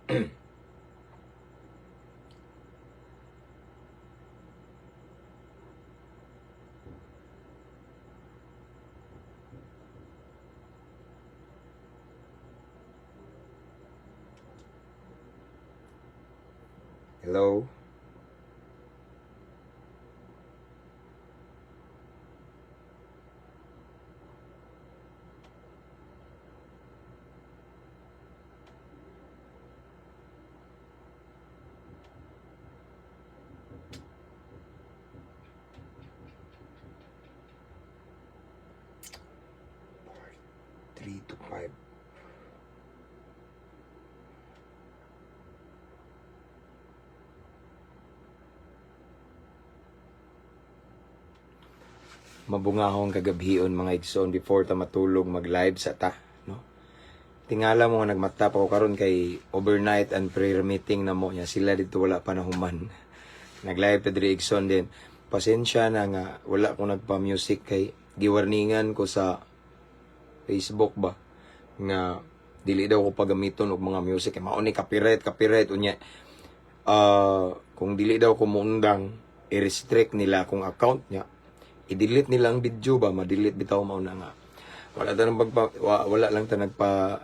Hello? 3 to 5. Mabungahong kagabhion, mga igsoon, before ta matulog, mag-live sa ta, no? Tingala mo nga nagmata pa ko karon kay overnight and prayer meeting na mo niya sila dito, wala pa nahuman. Nag-live ta diri, igsoon din. Pasensya na nga wala ko nagpa-music kay giwarningan ko sa Facebook ba nga dili daw ko pagamiton og mga music kay mao ni copyright, copyright unya. Kung dili daw ko muundang, i-restrict nila akong account niya, i-delete nila ang video ba, ma-delete bitaw. Mao na nga wala ta nang wala lang ta nagpa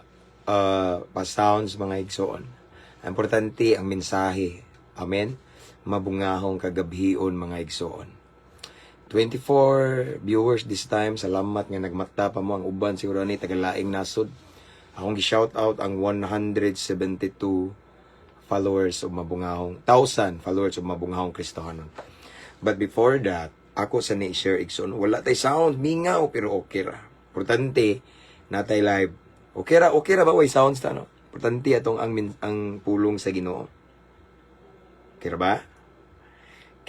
pa sounds, mga igsoon. Ang importante ang mensahe. Amen. Mabungahong kagabhion, mga igsoon. 24 viewers this time. Salamat nga nagmata pa mo. Ang uban siguro ni tagalaing nasod. Akong gi-shout out ang 172 followers of Mabungahong, 1,000 followers of Mabungahong Kristohanon. But before that, ako sa ni share, igsoon, wala tay sound, mingaw, pero okay ra. Importante natay live. Okay ra, okay ra ba way sounds ta, no? Importante atong ang pulong sa Ginoo. Okay ra ba?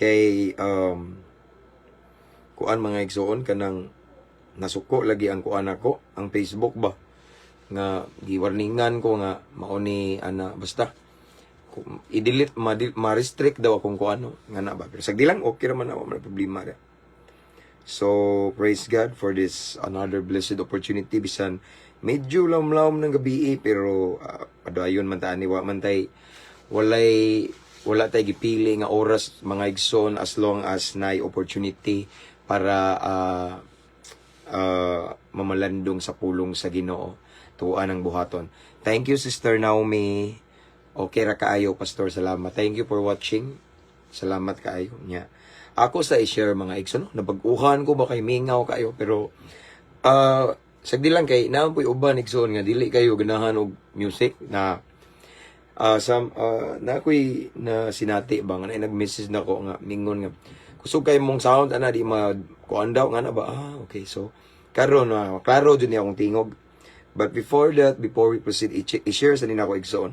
Kay kuan, mga igsoon, kanang nasuko lagi ang kuan ako, ang Facebook ba nga giwarningan ko nga mao ni ana, basta i-delete, ma-restrict daw akong kuan, no, nga na ba. Pero sagdi lang, okay ra man ako, wala problema ra. So praise God for this another blessed opportunity, bisan medyo lawom-lawom ng gabi eh, pero padayon man ta ani, wa man tay walay wala tay gipili nga oras, mga igsoon, as long as naay opportunity para mamalandong sa pulong sa Ginoo, tuan ang buhaton. Thank you, Sister Naomi. Okay ra kaayo, Pastor. Salamat. Thank you for watching. Salamat kaayo nya. Ako sa i-share, mga igsoon, no? Nabag-uhan ko ba kay mingaw kaayo, pero sagdi lang kay naa po'y uban, igsoon, nga dili kayo ganahan og music na some na ako'y na sinati ba nga na nag-message na ko nga mingon nga kusog kay mong sound ana, di ma kuan daw nga na ba. Ah, okay. So karon na klaro jud niya akong tingog. But before that, before we proceed, i-share sa nina ko, igsoon.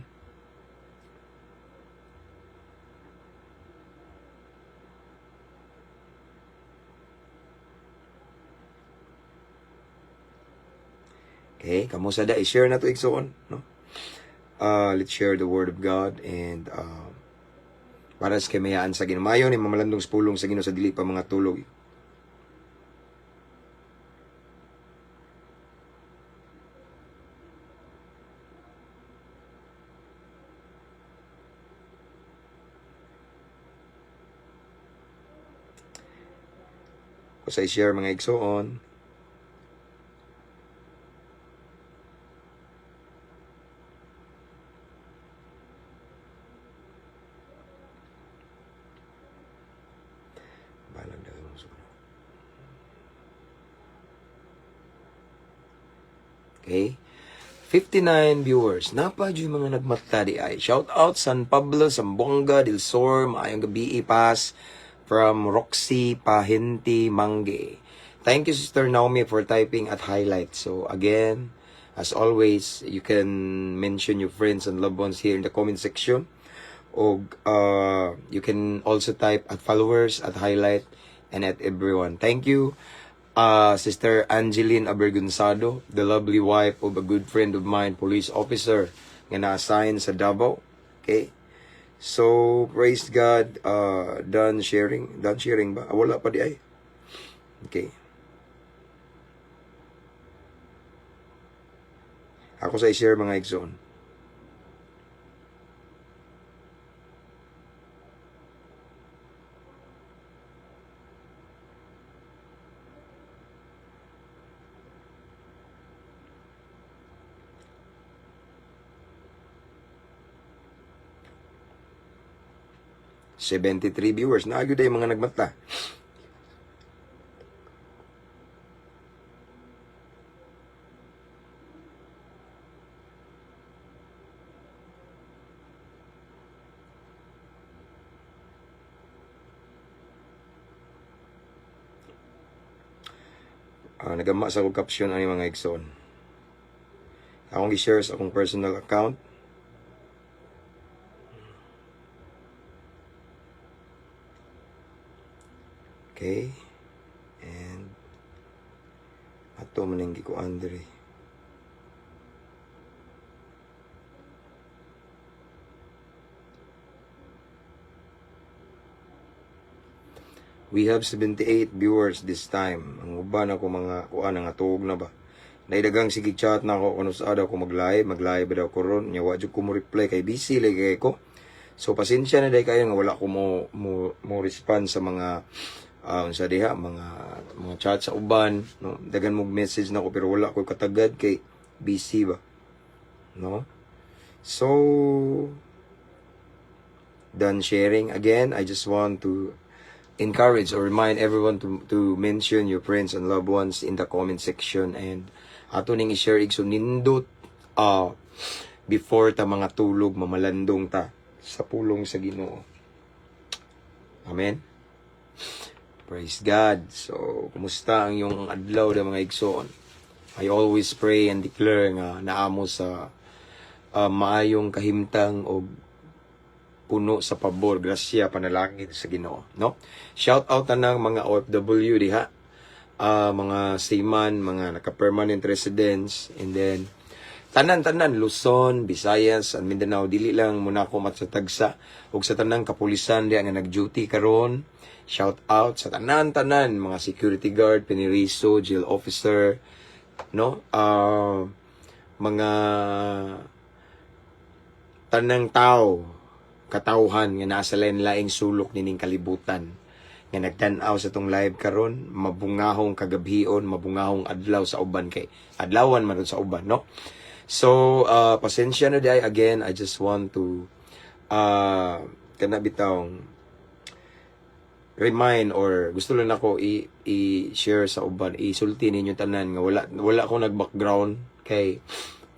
Okay, kamusta da? I-share na to, igsoon, no? Let's share the word of God and para sa kamayaan sa Ginoo. Mayo ni mamalandong sa pulong sa Ginoo sa dili pa mga tulog. Ko sa i-share, mga igsoon. Balag na mo sa. Okay? 59 viewers. Napa yung mga nagmata di ay. Shout out San Pablo, Zamboanga del Sur. Maayong gabi pas from Roxy Pahenti Mangge. Thank you, Sister Naomi, for typing at highlight. So again, as always, you can mention your friends and loved ones here in the comment section. O you can also type at followers, at highlight, and at everyone. Thank you, Sister Angeline Abergonzado, the lovely wife of a good friend of mine, police officer, nga na-assign sa Davao. Okay? So, praise God, done sharing. Done sharing ba? Ah, wala pa di ay. Okay. Ako sa i-share, mga igsoon. 73 viewers. Naa gyud ay mga nagmata. Nagama sa akong caption ani, mga igsoon. Akong gi-share sa akong personal account. Okay. And ato man ang gikuan diri. We have 78 viewers this time. Ang uban ako mga kuan nga tuog na ba. Naidagang sige chat na ako kung sa daw ko mag-live, mag-live ba daw ko ron. Nya wa jud ko mo reply kay busy lagi kay ko. So pasensya na day kayo nga wala ko mo respond sa mga unsa diha mga chat sa uban, no. Dagan mo message na ko pero wala ko katagad kay busy ba. No? So done sharing again. I just want to encourage or remind everyone to mention your friends and loved ones in the comment section and ato ning i-share, igsoon, nindot before ta mga tulog, mamalandong ta sa pulong sa Ginoo. Amen. Praise God. So, kumusta ang iyong adlaw da, mga igsoon? I always pray and declare nga naamo sa maayong kahimtang og puno sa pabor, grasya, panalangin sa Ginoo, no? Shout out tanang mga OFW diha, mga seaman, mga naka-permanent residents, and then tanan-tanan Luzon, Visayas, and Mindanao, dili lang muna ako matsatagsa ug sa tanang kapulisan diha nga nag-duty karon. Shout out sa tanan-tanan mga security guard, piniriso, jail officer, no? Mga tanang tao, katawhan nga nasa lain-laing sulok nining kalibutan nga nagtan-aw sa tong live karon, mabungahong kagabhion, mabungahong adlaw sa uban kay adlawan man sa uban, no? So pasensya na day. Again, I just want to kana bitawng remind or gusto lang ako i-share sa uban, isulti ninyo tanan nga wala wala ko nag-background kay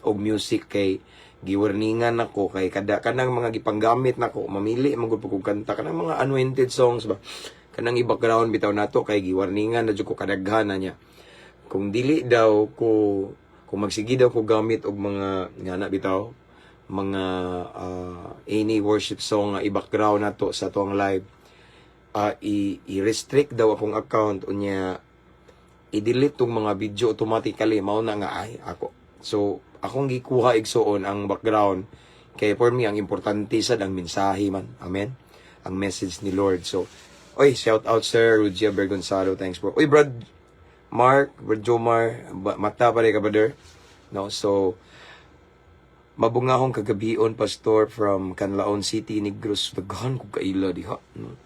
og music kay giwarningan ako kay kada kanang mga gipanggamit nako, mamili man gud kog kanta, kanang mga anointed songs ba, kanang i-background bitaw nato, kay giwarningan na jud ko kadaghan na niya kung dili daw ko, kung magsige daw ko gamit og mga ngana bitaw, mga any worship song nga i-background nato sa tuang live, i-restrict daw akong account, unya i-delete tong mga video automatically. Mao na nga ay ako, so akong gikuha, igsuon, ang background kay for me ang importante sad ang mensahe man. Amen, ang message ni Lord. So oy, shout out Sir Rugia Bergonzalo, thanks bro. Oy, Brad Mark, Brad Jomar, mata pa rin ka, brother, no? So mabungahong kagabion, pastor, from Canlaon City, Negros. Daghan kog kaila diha, no?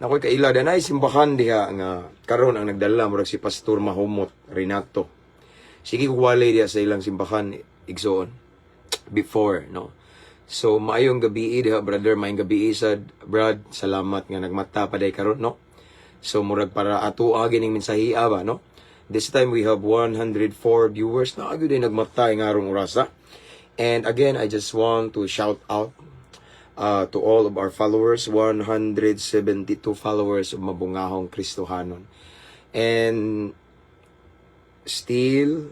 Nakoy kaila danay simbahan diha nga karon ang nagdala murag si Pastor Mahumot Renato. Sige ko walay diha sa ilang simbahan, igsoon, before, no. So maayong gabi diha, brother, maayong gabi sad, brad, salamat nga nagmata pa day karon, no. So murag para ato gining mensahiya ba, no. This time we have 104 viewers na agad ay nagmata nga arong orasa. And again, I just want to shout out to all of our followers, 172 followers of Mabungahong Kristohanon. And still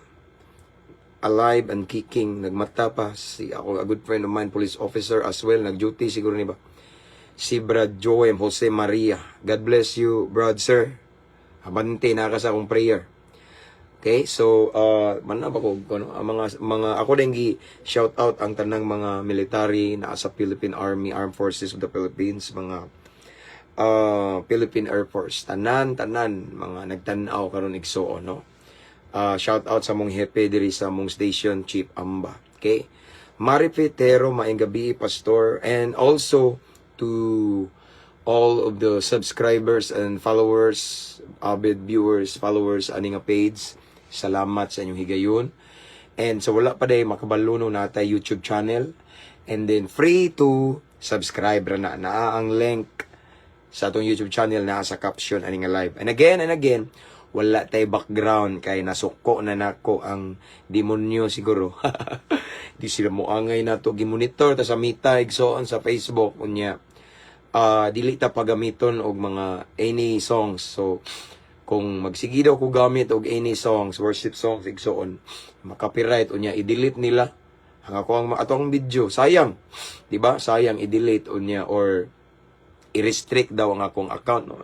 alive and kicking, nagmata pa si ako, a good friend of mine, police officer as well, nag-duty siguro ni ba? Si Brad Joem Jose Maria. God bless you, Brad sir. Abante na ka sa akong prayer. Okay, so man na ba ko ano, ang mga ako din gi shout out ang tanang mga military na sa Philippine Army, Armed Forces of the Philippines, mga Philippine Air Force, tanan tanan mga nagtan-aw karon, igsuon, no. Shout out sa mong hepe diri sa mong station, Chief Amba. Okay? Marifetero, maayong gabi, pastor, and also to all of the subscribers and followers, avid viewers, followers ani nga page. Salamat sa inyong higayon. And sa wala pa day makabalo, no, natay YouTube channel. And then free to subscribe ra na. Naa ang link Sa atong YouTube channel na sa caption ani nga live. And again, wala tay background kay nasuko na nako ang demonyo siguro. Di sila mo angay nato, gimonitor ta sa Meta, igsoon, sa Facebook unya. Dili ta pagamiton og mga any songs. So kung magsige daw ko gamit og any songs, worship songs, igsoon, makopyright unya i-delete nila ang ako ang atong video. Sayang, di ba? Sayang i-delete unya or i-restrict daw ang akong account, no?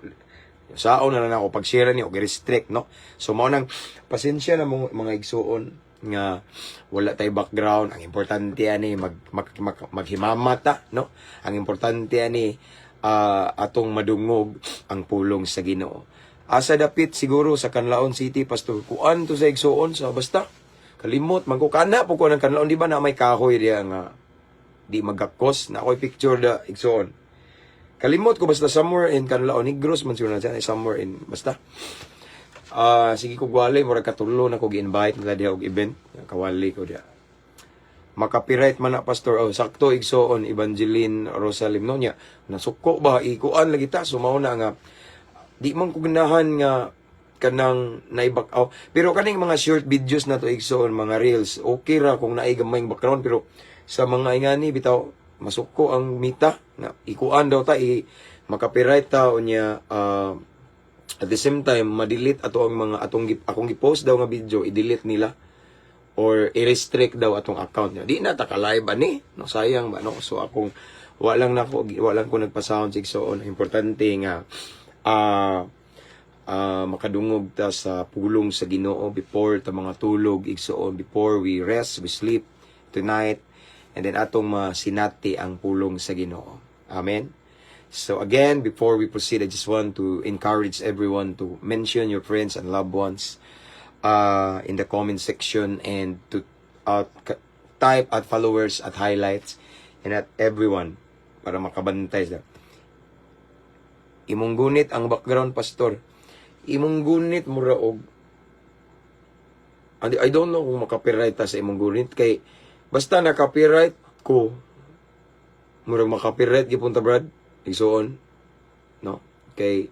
Saon na lang ako pag-share ni og i-restrict, no? So mao nang pasensya na mo, mga igsuon, nga wala tay background. Ang importante ani mag maghimama ta, no? Ang importante ani atong madungog ang pulong sa Ginoo. Asa dapit siguro sa Canlaon City, Pastor? Kuan to sa igsuon, sa basta kalimot man ko kana po ko ng Canlaon, di ba na may kahoy diya nga di magakos na ako'y picture da, igsuon? Kalimot ko, basta somewhere in Canlaon, Negros man siguro na siya, somewhere in basta. Ah, sige ko gwali, murag katulo na ko gi-invite nila diha og event. Kawali ko diha. Makopyright man na, Pastor. Oh, sakto, igsoon Evangeline Rosalim, no? Nya nasuko ba, ikuan lagi ta, so mao na nga di man ko ganahan nga kanang naibak oh. Pero kaning mga short videos na to, igsoon, mga reels, okay ra kung naay gamayng background, pero sa mga ingani bitaw masuko ang Meta nga ikuan daw ta, i makopyright ta unya, at the same time ma-delete ato ang mga atong akong gi-post daw nga video, i-delete nila or i-restrict daw atong account niya. Di na ta ka live ani, no? Sayang ba, no? So akong wa lang nako, wa lang ko nagpa-sound, igsoon. Importante nga makadungog ta sa pulong sa Ginoo before ta mga tulog, igsoon, before we rest, we sleep tonight, and then atong masinati ang pulong sa Ginoo. Amen. So again, before we proceed, I just want to encourage everyone to mention your friends and loved ones in the comment section and to type at followers, at highlights, and at everyone para makabantay sila. Imong gunit ang background, Pastor. Imong gunit mura og I don't know kung makopyright ta sa imong gunit kay basta na copyright ko, murag makopyright gyapon ta, brad, igsuon, no? Kay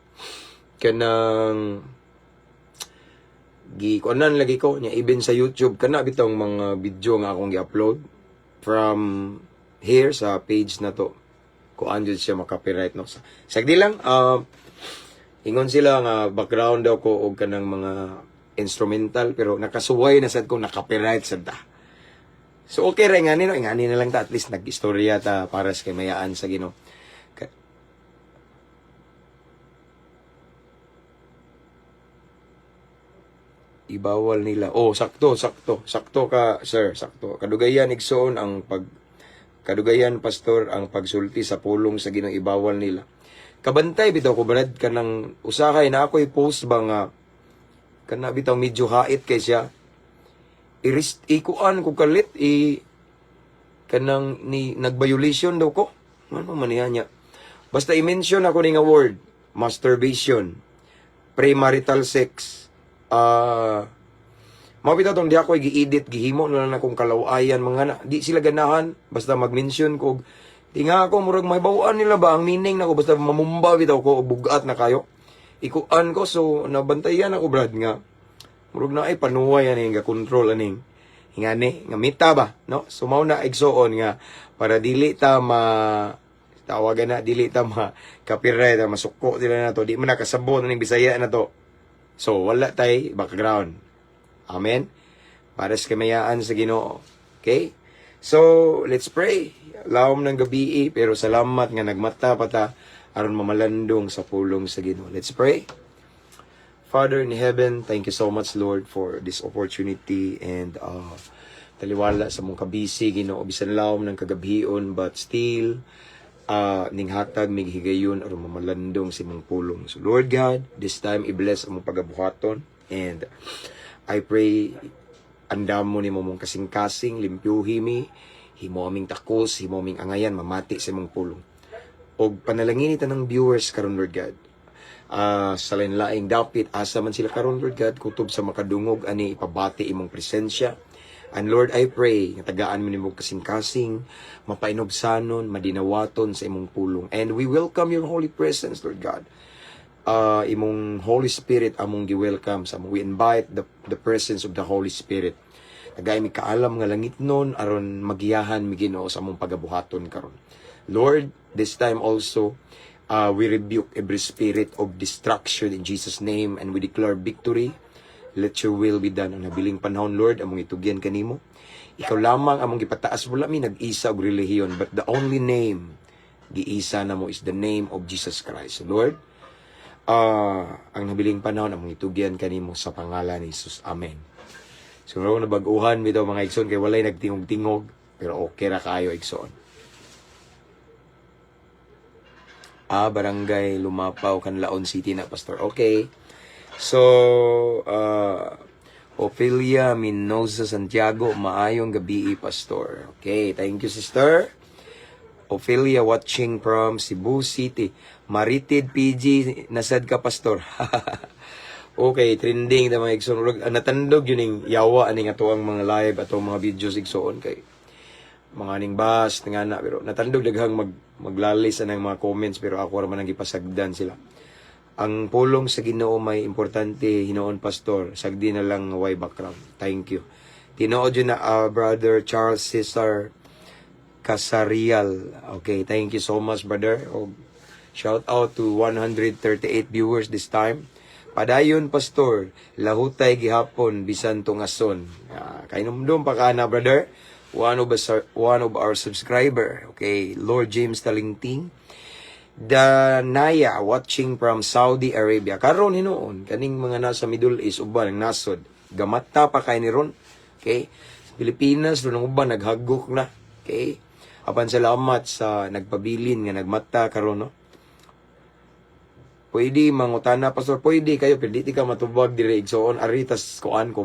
kanang gi kuanan lagi ko nya even sa YouTube kana bitong mga video nga akong gi-upload from here sa page na to, kuan jud siya, makopyright, no? Sagdi lang, ingon sila nga background daw ko og kanang mga instrumental, pero nakasuway na sad ko, nakopyright sad ta. So okay ra ingani, no? Ingani na lang ta, at least nag-istorya ta para sa kayaan sa Ginoo. Ibawal nila. Oh, sakto, sakto. Sakto ka, sir, sakto. Kadugayan, igsoon, ang pag kadugayan, Pastor, ang pagsulti sa pulong sa Ginoo, ibawal nila. Kabantay bitaw ko, brad, kanang usahay na ako i-post ba nga kana bitaw medyo hait kay siya. Irist ikuan ko kalit i kanang ni nag-violation daw ko. Ano man niya niya? Basta i-mention ako ni nga word, masturbation, premarital sex, mao bitaw tong di ako gi-edit, gihimo na lang akong kalawayan mga na. Di sila ganahan basta mag-mention ko. Di nga ako murag may bawaan nila ba ang meaning nako, basta mamumba bitaw ko og bugat na kayo. Ikuan ko, so nabantayan ako, brad, nga murag na ay panuway ani nga control aning ingani nga Meta ba, no? So mao na, igsoon, nga para dili ta ma tawagan na, dili ta ma copyright, masuko sila na to, di man nakasabot aning Bisaya na to. So wala tay background. Amen. Para sa kamayaan sa Ginoo. Okay? So, let's pray. Lawom ng gabi eh, pero salamat nga nagmata pa ta aron mamalandong sa pulong sa Ginoo. Let's pray. Father in heaven, thank you so much, Lord, for this opportunity and taliwala sa mong kabisi, Ginoo, bisan lawom ng kagabhion, but still ninghatag mig higayon aron mamalandong sa imong pulong. So Lord God, this time i-bless among pagabuhaton and I pray andamo nimo mong kasing-kasing, limpyuhi mi, himo aming takos, himo aming angayan, mamati sa imong pulong. Og panalangin ita ng viewers karon, Lord God. Sa lain-laing dapit asa man sila karon, Lord God, kutob sa makadungog ani, ipabati imong presensya. And Lord, I pray nga tagaan mi nimo kasing-kasing, mapainubsanon, madinawaton sa imong pulong. And we welcome your holy presence, Lord God. Imong Holy Spirit among gi-welcome sa among, we invite the presence of the Holy Spirit. Tagay mi kaalam nga langitnon aron magiyahan mi, Ginoo, sa among pagabuhaton karon. Lord, this time also, we rebuke every spirit of destruction in Jesus' name and we declare victory. Let your will be done. Ang nabiling panahon, Lord, among itugyan kanimo. Ikaw lamang among gipataas. Wala mi nag-isa og relihiyon, but the only name giisa namo is the name of Jesus Christ. So, Lord, ang nabiling panahon among itugyan kanimo sa pangalan ni Jesus. Amen. So, nabag-uhan mi daw, mga igsoon, kay walay nagtingog-tingog, pero okay ra kayo, igsoon. Ah, Barangay Lumapaw, Canlaon City na, Pastor. Okay. So, Ophelia Minosa Santiago, maayong gabi, Pastor. Okay, thank you, sister. Ophelia watching from Cebu City. Maritid PG, nasad ka, Pastor? Okay, trending na, mga igsoon. Murag, natandog yun yung yawa aning ato ang mga live, atong mga videos, igsoon, kay mga aning bas nga na, pero natandog daghang maglalis anang mga comments, pero ako ra man ang gipasagdan sila. Ang pulong sa Ginoo may importante hinuon, Pastor. Sagdi na lang way background. Thank you. Tinuod yun na, Brother Charles Cesar Casarial. Okay, thank you so much, brother. Og shout out to 138 viewers this time. Padayon, Pastor. Lahutay gihapon bisan tungason. Kahinumdum pa ka na, brother. One of our subscriber. Okay, Lord James Talingting. Danaya watching from Saudi Arabia. Karon hinuon kaning mga nasa Middle East, uban ang nasod. Gamata pa kay ni ron. Okay? Sa Pilipinas ron ang uban naghagok na. Okay? Apan salamat sa nagpabilin nga nagmata karon, no. Pwede mangutana, Pastor, pwede kayo, pero di ka matubag dire, igsoon, aritas kuan ko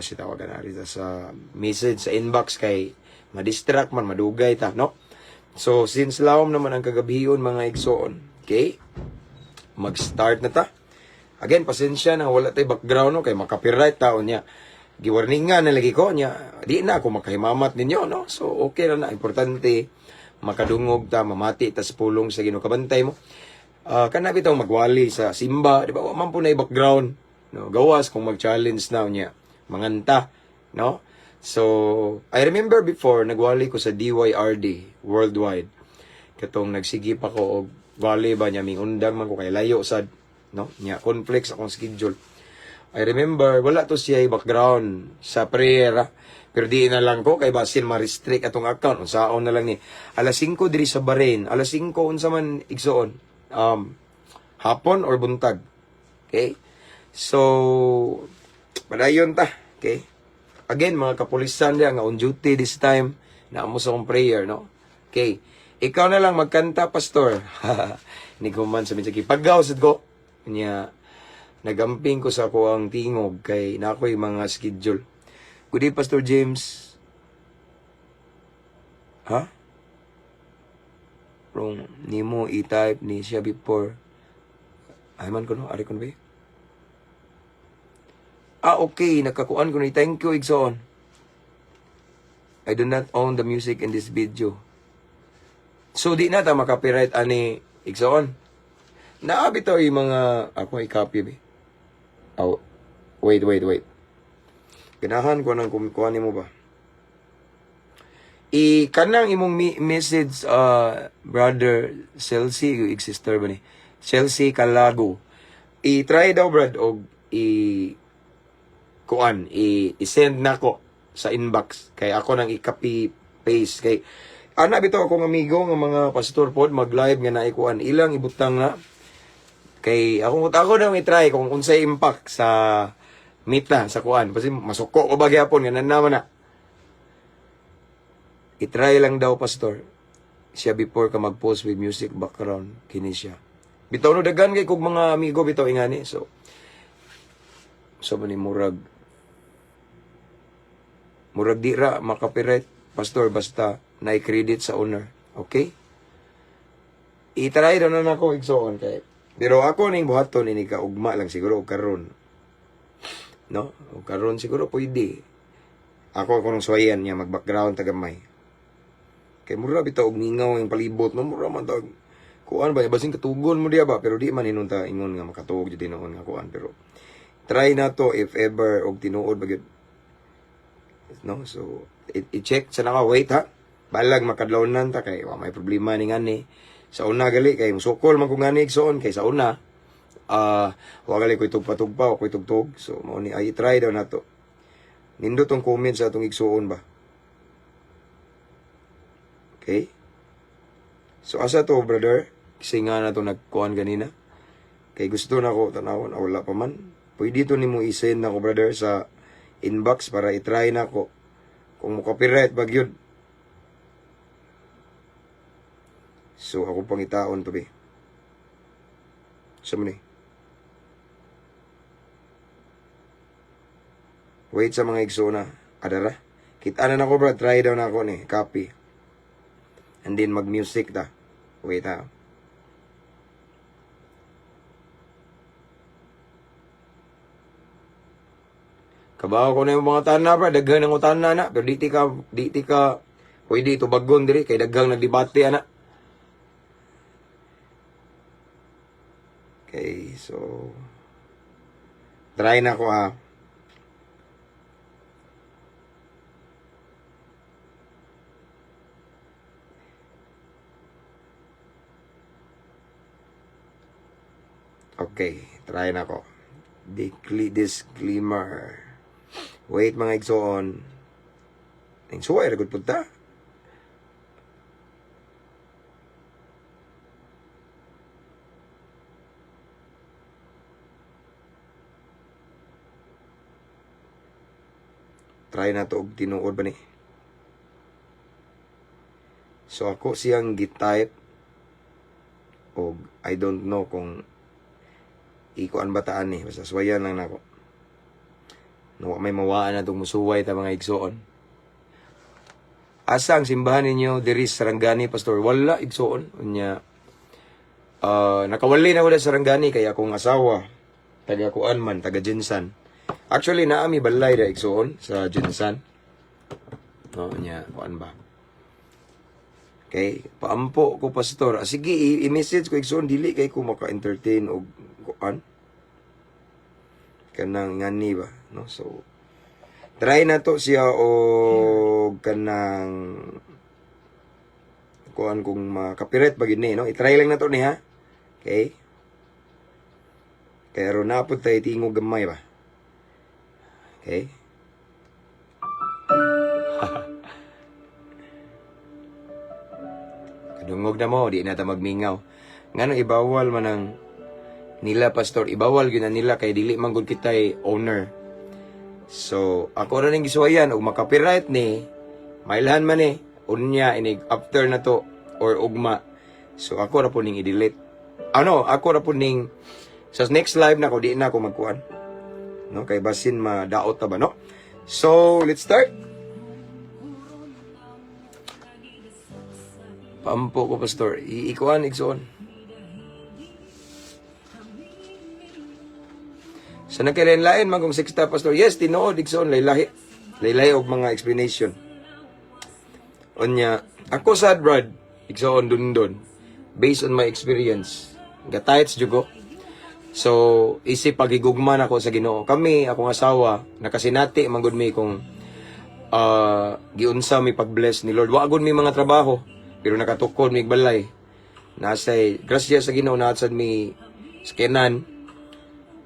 si tawagan ari ta sa message sa inbox kay ma-distract man, madugay ta, no? So since lawom naman ang kagabhion, mga igsoon, okay? Mag-start na ta. Again, pasensya na wala tay background, no, kay maka-copyright taon niya. Giwarningan na lagi ko niya. Di na ako makahimamat ninyo, no? So okay ra na, importante makadungog ta, mamati ta sa pulong sa Ginoo, kabantay mo. Kana bitaw magwali sa simba, di ba? Wa man po na background, no? Gawas kung mag-challenge na niya, manganta, no? So, I remember before nagwali ko sa DYRD worldwide. Katong nagsige pa ko og wali ba niya, mingundang man ko kay layo sad, no? Nya conflict sa akong schedule. I remember wala to siya background sa prayer, ah. Pero di na lang ko kay basin ma-restrict atong account. Unsaon na lang ni alas 5 diri sa Bahrain. Alas 5 unsa man, igsoon? Hapon or buntag. Okay? So padayon ta. Okay? Again, mga kapulisan diya nga on duty this time, naamo sa akong prayer, no? Okay. Ikaw na lang magkanta, Pastor. Niguman sa minsan paggaw sad ko. Nya nagamping ko sa ako ang tingog kay na ako'y mga schedule. Good day, Pastor James. Ha? Wrong. Nimo i-type ni siya before. Ay man ko no, ari ko na ba? Ah, okay. Nakakuan ko ni. Thank you, igsoon. I do not own the music in this video. So, di na ta maka-copyright ani, igsoon. Naa bitaw yung mga ako i-copy bi. Oh, wait, wait, wait. Ganahan ko nang kuha nimo ba? I kanang imong message, Brother Chelsea, yung sister ba ni? Chelsea Calago. I-try daw, brad, og i kuan i-send nako sa inbox kay ako nang i-copy paste kay ana bitaw akong amigo nga mga pastor pod mag-live nga naay kuan, ilang ibutang na kay ako nang i-try kung unsay impact sa Meta sa kuan kasi masuko ko ba gyapon nga naman na. I-try lang daw, Pastor, siya before ka mag-post with music background kini siya bitaw, no? Daghan kay kog mga amigo bitaw ingani. So man ni murag di ra maka-copyright, Pastor, basta na credit sa owner. Okay, i-try daw na nako, igsoon, kay pero ako ning buhaton ini kaugma lang siguro og karon. No? O karon siguro pwede. Ako ako nang suwayan niya mag-background ta gamay. Kay mura bitaw og mingaw ang palibot, no, mura man tag kuan ba, basin katugon mo diya ba, pero di man hinon ta ingon nga makatuog jud tinuon nga kuan, pero try na to if ever og tinuod ba gyud, no? So i-check sa naka, wait ha, balag makadlawnan ta kay wa may problema ni ngani sa una gali kay musukol man ko ngani, igsoon, kay sa una wa gali ko'y tugpa-tugpa o ko'y tugtog. So mao ni ay try daw nato. Nindot tong comment sa atong igsuon ba. Okay, so asa to, brother? Kasi nga na to nagkuan ganina kay gusto na ko tanawon. Ah, wala pa man. Pwede to nimo i-send nako, brother, sa inbox para i-try na ko kung mo copyright ba gyud. So ako pangitaon to be. Sa man ni? Wait sa mga igsoon na. Adara. Kita na nako, bro. Try daw na ako ni. Copy. And then mag-music ta. Wait ha. Kabaw ko na yung mga tanan, bro. Daghan ang utana na. Pero di ti ka pwede tubagon diri kay daghang nagdebate ana. Okay, so try na ko ha. Okay, try na ko. Disclaimer. Wait, mga igsoon. Ning suway ra gud punta. Try na to og tinuod ba ni. So ako siyang gitype og I don't know kung ikuan ba taan ni, basta suwayan lang nako. No, may mawaan na itong musuway ta, mga igsoon. Asa ang simbahan ninyo diri sa Sarangani, pastor? Wala, igsoon. Unya nakawali na wala sa Sarangani kay akong asawa taga kuan man, taga GenSan. Actually naami balay da, igsoon, sa GenSan. No, unya kuan ba? Okay, paampo ko, pastor. Ah, sige, i-message ko, igsoon, dili kay ko maka-entertain og kuan kanang ngani ba, no? So try na to siya og kanang kuan kung maka-copyright ba gid ni, no? I-try lang na to ni ha. Okay? Kaya ron na pud tayo tingog gamay ba. Okay? Kadungog na mo, di na ta magmingaw. Ngano ibawal man ang nila, pastor? Ibawal gyud na nila kay dili man gud kitay owner. So, ako ra ning gisuwayan og maka-copyright ni, mailhan man ni unya inig after na to or ugma. So ako ra po ning i-delete. Ano, ako ra po ning sa next live na ko di na ako magkuan. No, kay basin madaot ta ba, no? So, let's start. Paampo ko, pastor. Iikuan, igsoon. Sa nagkailain-lain man kung sexta, pastor. Yes, tinuod, igsoon, laylahi. Laylahi og mga explanation. Unya, ako sad, brad, igsoon, dundon. Based on my experience. Gatayts jugo. So, isip pagigugma na ko sa Ginoo. Kami, akong asawa, nakasinati man gud mi kung giunsa mi pag-bless ni Lord. Wa gud mi mga trabaho, pero nakatukod mi balay. Nasay grasya sa Ginoo natsad mi skenan.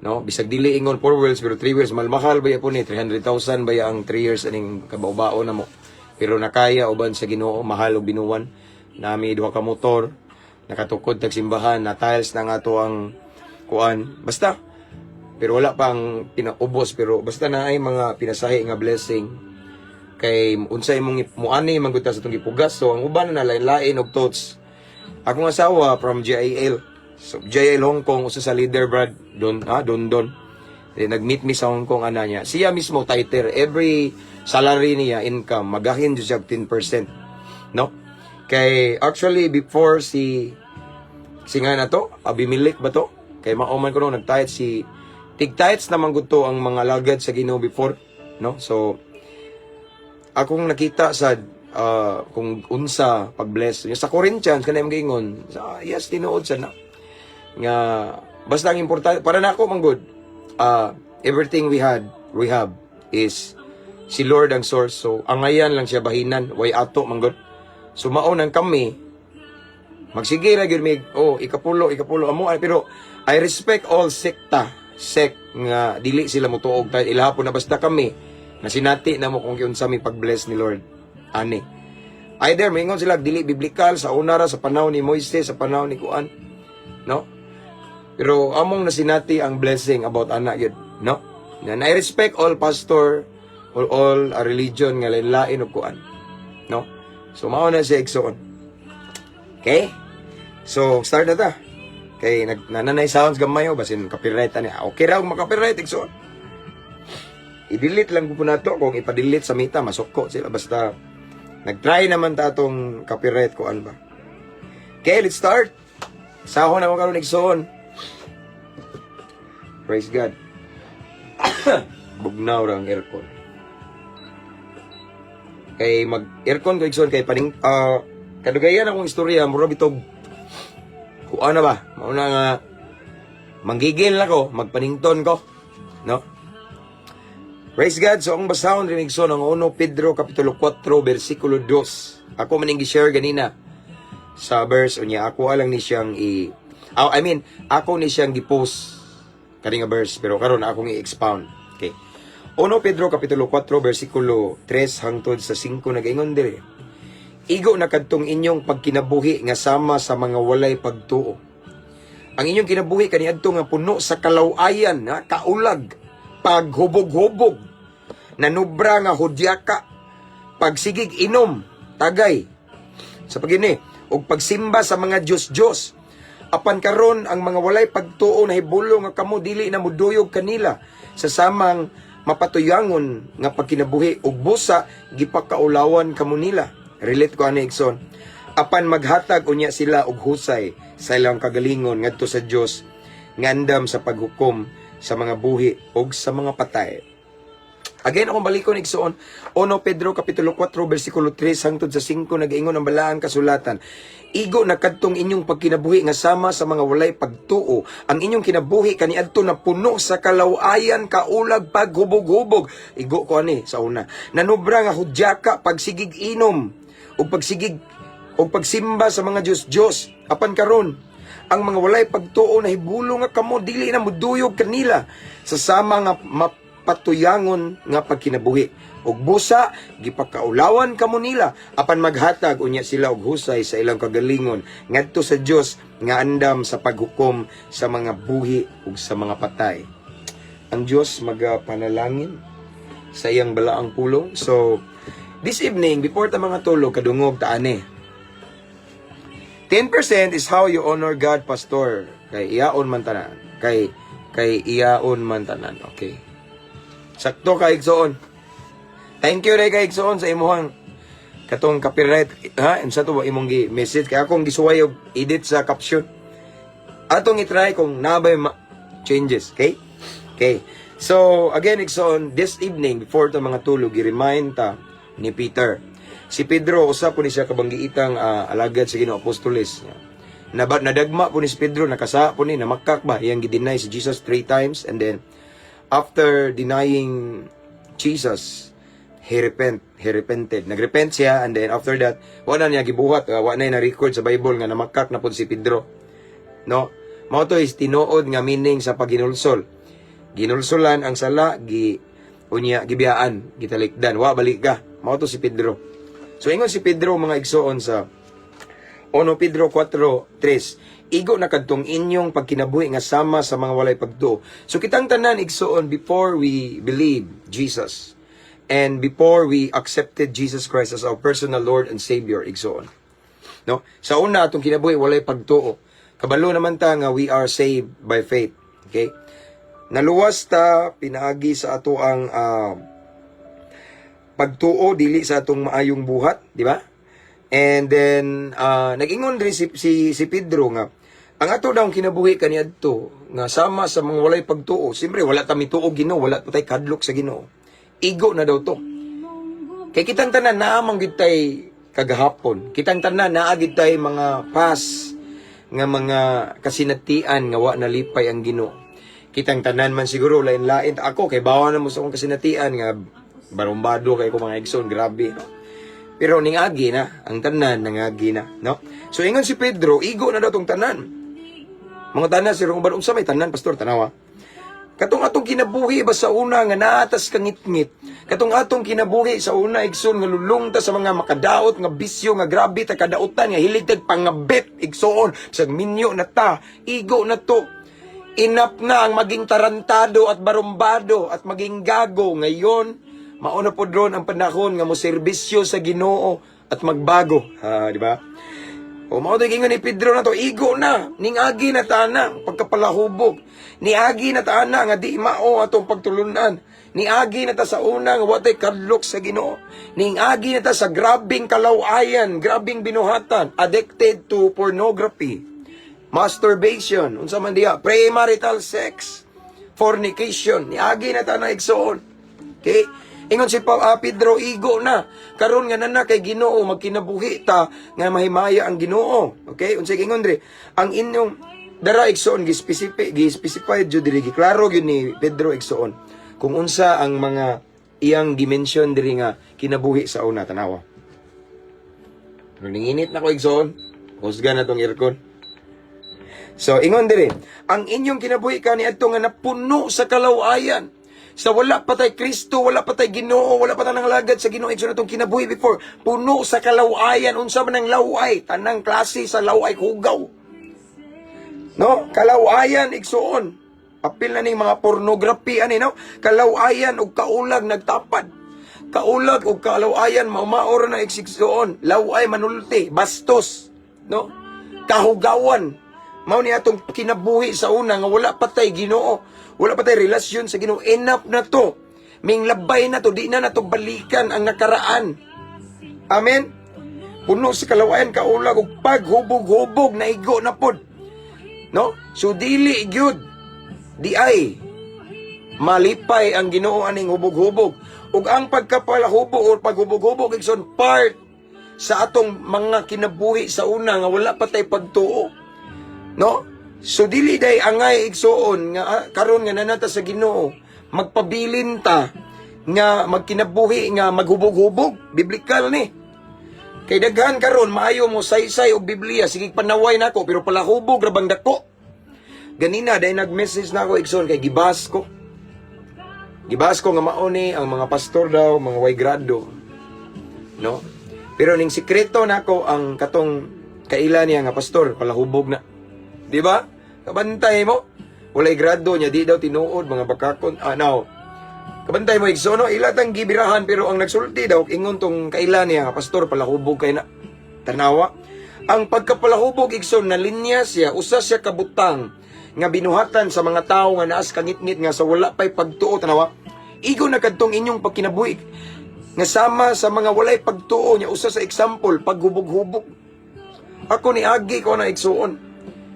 No, bisag dili ingon 4 wheels pero 3 wheels, mahal ba po ni 300,000 ba ang 3 years aning kabaw-bao na mo. Pero nakaya uban sa Ginoo, mahal og binuwan. Nami duha ka motor, nakatukod tag simbahan, na tiles na nga to ang kuan. Basta pero wala pang pinaubos, pero basta na ay mga pinasahi nga blessing kay unsay imong muani man gud ta sa itong gipugas. So ang uban na lain-lain og thoughts. Akong asawa from JIL, so JIL Hong Kong, usa sa leader, brad, don ah don don. Then, nag-meet mi sa Hong Kong ana niya. Siya mismo tither. Every salary niya, income, magahin jud siya og 10%, no? Kay actually before si si nga na to, Abimelech ba to? Kay mao man ko no nagtayat si Tig-tithes naman gud to ang mga alagad sa Ginoo before, no? So akong nakita sa kung unsa pag-bless. Yung sa Corinthians kanay mga sa, yes, tinuod sa na nga basta ang importante para nako man gud, everything we had, we have is si Lord ang source. So angayan lang siya bahinan, way ato man gud. So mao nang kami magsige ra gyud mig, oh, ikapulo, ikapulo amo ay, pero I respect all sekta, sect nga dili sila motuog tayo ilahapon na. Basta kami nasinati na mo kung giunsa mi pag-bless ni Lord ani. Either moingon sila dili biblical, sa una ra, sa panahon ni Moises, sa panahon ni kuan, no? Pero among nasinati ang blessing about ana gyud, no? And I respect all pastor or all a religion nga lain-lain og kuan, no? So mao na siya, igsoon. Okay? So start na ta. Kay nag nananay sounds gamay o basin copyright ani. Okay ra og maka-copyright, igsoon. I-delete lang ko po nato kung ipa-delete sa Meta, masuko sila, basta nag-try naman ta atong copyright kuan ba. Okay, let's start. Sahon ako karon, igsoon. Praise God. Bugnaw ra ang aircon. Kay mag aircon ko, igsoon, kay paning kadugayan akong istorya, mura bitog kuan na ba? Mauna nga manggigil na ko, magpanington ko, no? Praise God. So ang basahon rin, igsoon, ang 1 Pedro kapitulo 4 bersikulo 2. Ako man gi-share ganina sa verse unya ako alang ni siyang i oh, I mean, ako ni siyang gi-post kani nga verse, pero karon akong i-expound. Okay. 1 Pedro kapitulo 4 bersikulo 3 hangtod sa 5, nagaingon dire: "Igo na kadtong inyong pagkinabuhi nga sama sa mga walay pagtuo. Ang inyong kinabuhi kaniadto nga puno sa kalawayan, ha, kaulag, paghubog-hubog, nanubra nga hudyaka, pagsigig inom, tagay, sa pagini, ug pagsimba sa mga Diyos-Diyos. Apan karon ang mga walay pagtuo nahibulo nga kamo dili na muduyog kanila sa samang mapatuyangon nga pagkinabuhi ug busa gipakaulawan kamo nila." Relate ko ani, igsoon. "Apan maghatag unya sila og husay sa ilang kagalingon ngadto sa Dios ngandam sa paghukom sa mga buhi ug sa mga patay." Again, akong balikon, igsoon. 1 Pedro kapitulo 4 bersikulo 3 hangtod sa 5, nagaingon ang balaang kasulatan: "Igo na kadtong inyong pagkinabuhi nga sama sa mga walay pagtuo. Ang inyong kinabuhi kaniadto na puno sa kalawayan, kaulag, paghubog-hubog." Igo ko ani sa una. "Nanubra nga hudyaka, pagsigig inom, ug pagsigig ug pagsimba sa mga Diyos-Diyos. Apan karon ang mga walay pagtuo nahibulo nga kamo dili na muduyog kanila sa sama nga mapatuyangon nga pagkinabuhi. Ug busa gipakaulawan kamo nila. Apan maghatag unya sila og husay sa ilang kagalingon ngadto sa Dios nga andam sa paghukom sa mga buhi ug sa mga patay." Ang Dios magapanalangin sa iyang balaang pulong. So this evening, before ta mga tulog, kadungog ta ani. 10% is how you honor God, Pastor. Kay iyaon man tanan. Kay iyaon man tanan. Okay. Sakto ka, igsoon. Thank you ray kay, igsoon, sa imuhang katong copyright, ha, unsa to ba imong gi message, kay akong gisuway og edit sa caption. Atong i-try kung nabay changes, okay? Okay. So again, igsoon, this evening before ta mga tulog, i-remind ta ni Peter. Si Pedro, usa po ni siya kabanggiitang alagad sa Ginoo, apostoles. Nadagma po ni si Pedro, nakasa po ni, namakak ba, iyang gi-deny si Jesus three times, and then after denying Jesus, he repent, he repented. Nagrepent siya, and then after that, wala niya gibuhat, wa na na-record sa Bible nga namakak na po si Pedro. No? Mao to is tinuod nga meaning sa paghinulsol. Ginulsolan ang sala, gi unya gibiyaan, gitalikdan, wa balik ka. Mao to si Pedro. So ingon si Pedro, mga igsoon, sa 1 Pedro 4:3, "Igo na kadtong inyong pagkinabuhi nga sama sa mga walay pagtuo." So kitang tanan, igsoon, before we believe Jesus and before we accepted Jesus Christ as our personal Lord and Savior, igsoon, no? Sa una, atong kinabuhi walay pagtuo. Kabalo naman ta nga we are saved by faith. Okay? Naluwas ta pinaagi sa ato ang pagtuo, dili sa atong maayong buhat, di ba? And then nag-ingon rin si Pedro nga Ang ato daw kinabuhi kaniadto nga sama sa mga walay pagtuo. Siyempre wala ta mituo Ginoo, wala pa tay kadlok sa Ginoo. Igo na daw to. Kay kitang tanan naa man gyud tay kagahapon. Kitang tanan naa gyud tay mga past nga mga kasinatian nga wa nalipay ang Ginoo. Kitang tanan man siguro lain-lain. Ako kay bawa na mo sa akong kasinatian nga barumbado kay ko, mga igsoon, grabe, no? Pero ning agi na, ang tanan nangagi na, no? So ingon si Pedro, igo na daw tong tanan. Mga tanan si uban, unsa may tanan, pastor? Tanawa. Katong atong kinabuhi ba sa una nga naatas kangitngit. Katong atong kinabuhi sa una, igsoon, nga lulong ta sa mga makadaot nga bisyo nga grabe ta kadautan, nga hilig tag pangabet, igsoon, sa minyo na ta, igo na to. Enough na ang maging tarantado at barumbado at maging gago ngayon. Mauna po ron ang panahon nga mo serbisyo sa Ginoo at magbago. Ha, di ba? O mao to ingon ni Pedro na to, igo na, ning agi na ta na, pagkapalahubog. Niagi na ta na nga di mao atong pagtulunan. Niagi na ta sa una nga watay kadlok sa Ginoo. Ning agi na ta sa grabing kalawayan, grabing binuhatan, addicted to pornography, masturbation, unsa man diha, premarital sex, fornication. Niagi na ta na, igsoon. Okay? Ingon si Pedro, igo na. Karon nga nana kay Ginoo, magkinabuhi ta nga mahimaya ang Ginoo. Okay? Unsay ingon diri? Ang inyong dara, igsoon, gi-specify jud diri, giklaro gyud ni Pedro, igsoon, kung unsa ang mga iyang gimension diri nga kinabuhi sa una. Tanawa. Pero ninginit na ko, igsoon. Husga na tong aircon. So, ingon diri, ang inyong kinabuhi kaniadto nga napuno sa kalawayan. Sa wala pa tay Kristo, wala pa tay Ginoo, wala pa tay nangalagad sa Ginoo, igsoon, atong kinabuhi before, puno sa kalawayan. Unsa man ang laway? Tanang klase sa laway, hugaw. No? Kalawayan, igsoon. Apil na ning mga pornography ani, no? Kalawayan ug kaulag nagtapad. Kaulag ug kalawayan maumao na, igsoon. Laway manulti, bastos, no? Kahugawan. Mao ni atong kinabuhi sa una nga wala pa tay Ginoo. Wala pa tay relasyon sa Ginoo. Enough na to. Minglabay na to, di na nato balikan ang nakaraan. Amen. Puno sa kalawayan, kaulag ug paghubog-hubog, naigo na pod. No? So dili gyud di ay malipay ang Ginoo aning hubog-hubog. Ug ang pagkapalahubog o paghubog-hubog, igsoon, part sa atong mga kinabuhi sa una nga wala pa tay pagtuo. No? So dili day angay, igsoon, nga karon nga nanata sa Ginoo, magpabilin ta nga magkinabuhi nga maghubog-hubog. Biblical ni. Kay daghan karon maayo mo saysay og Biblia, sige panaway nako, pero palahubog ra bang dako. Ganina dahil nag-message na ako, igsoon, kay gibas ko. Gibas ko nga mao ni ang mga pastor daw, mga way grado. No? Pero ning sikreto nako ang katong kaila niya nga pastor, palahubog na. Di ba? Kabantay mo. Walay grado niya, di daw tinuod mga bakakon. Ah, now. Kabantay mo, igsoon, no? Ila tang gibirahan, pero ang nagsulti daw ingon tong kaila niya nga pastor, palahubog kay na. Tanawa. Ang pagkapalahubog, igsoon, na linya siya, usa siya kabutang nga binuhatan sa mga tao nga naas kangitngit nga sa wala pay pagtuo. Tanawa. Igo na kadtong inyong pagkinabuhi nga sama sa mga walay pagtuo niya, usa sa example, paghubog-hubog. Ako ni agi ko na, igsuon.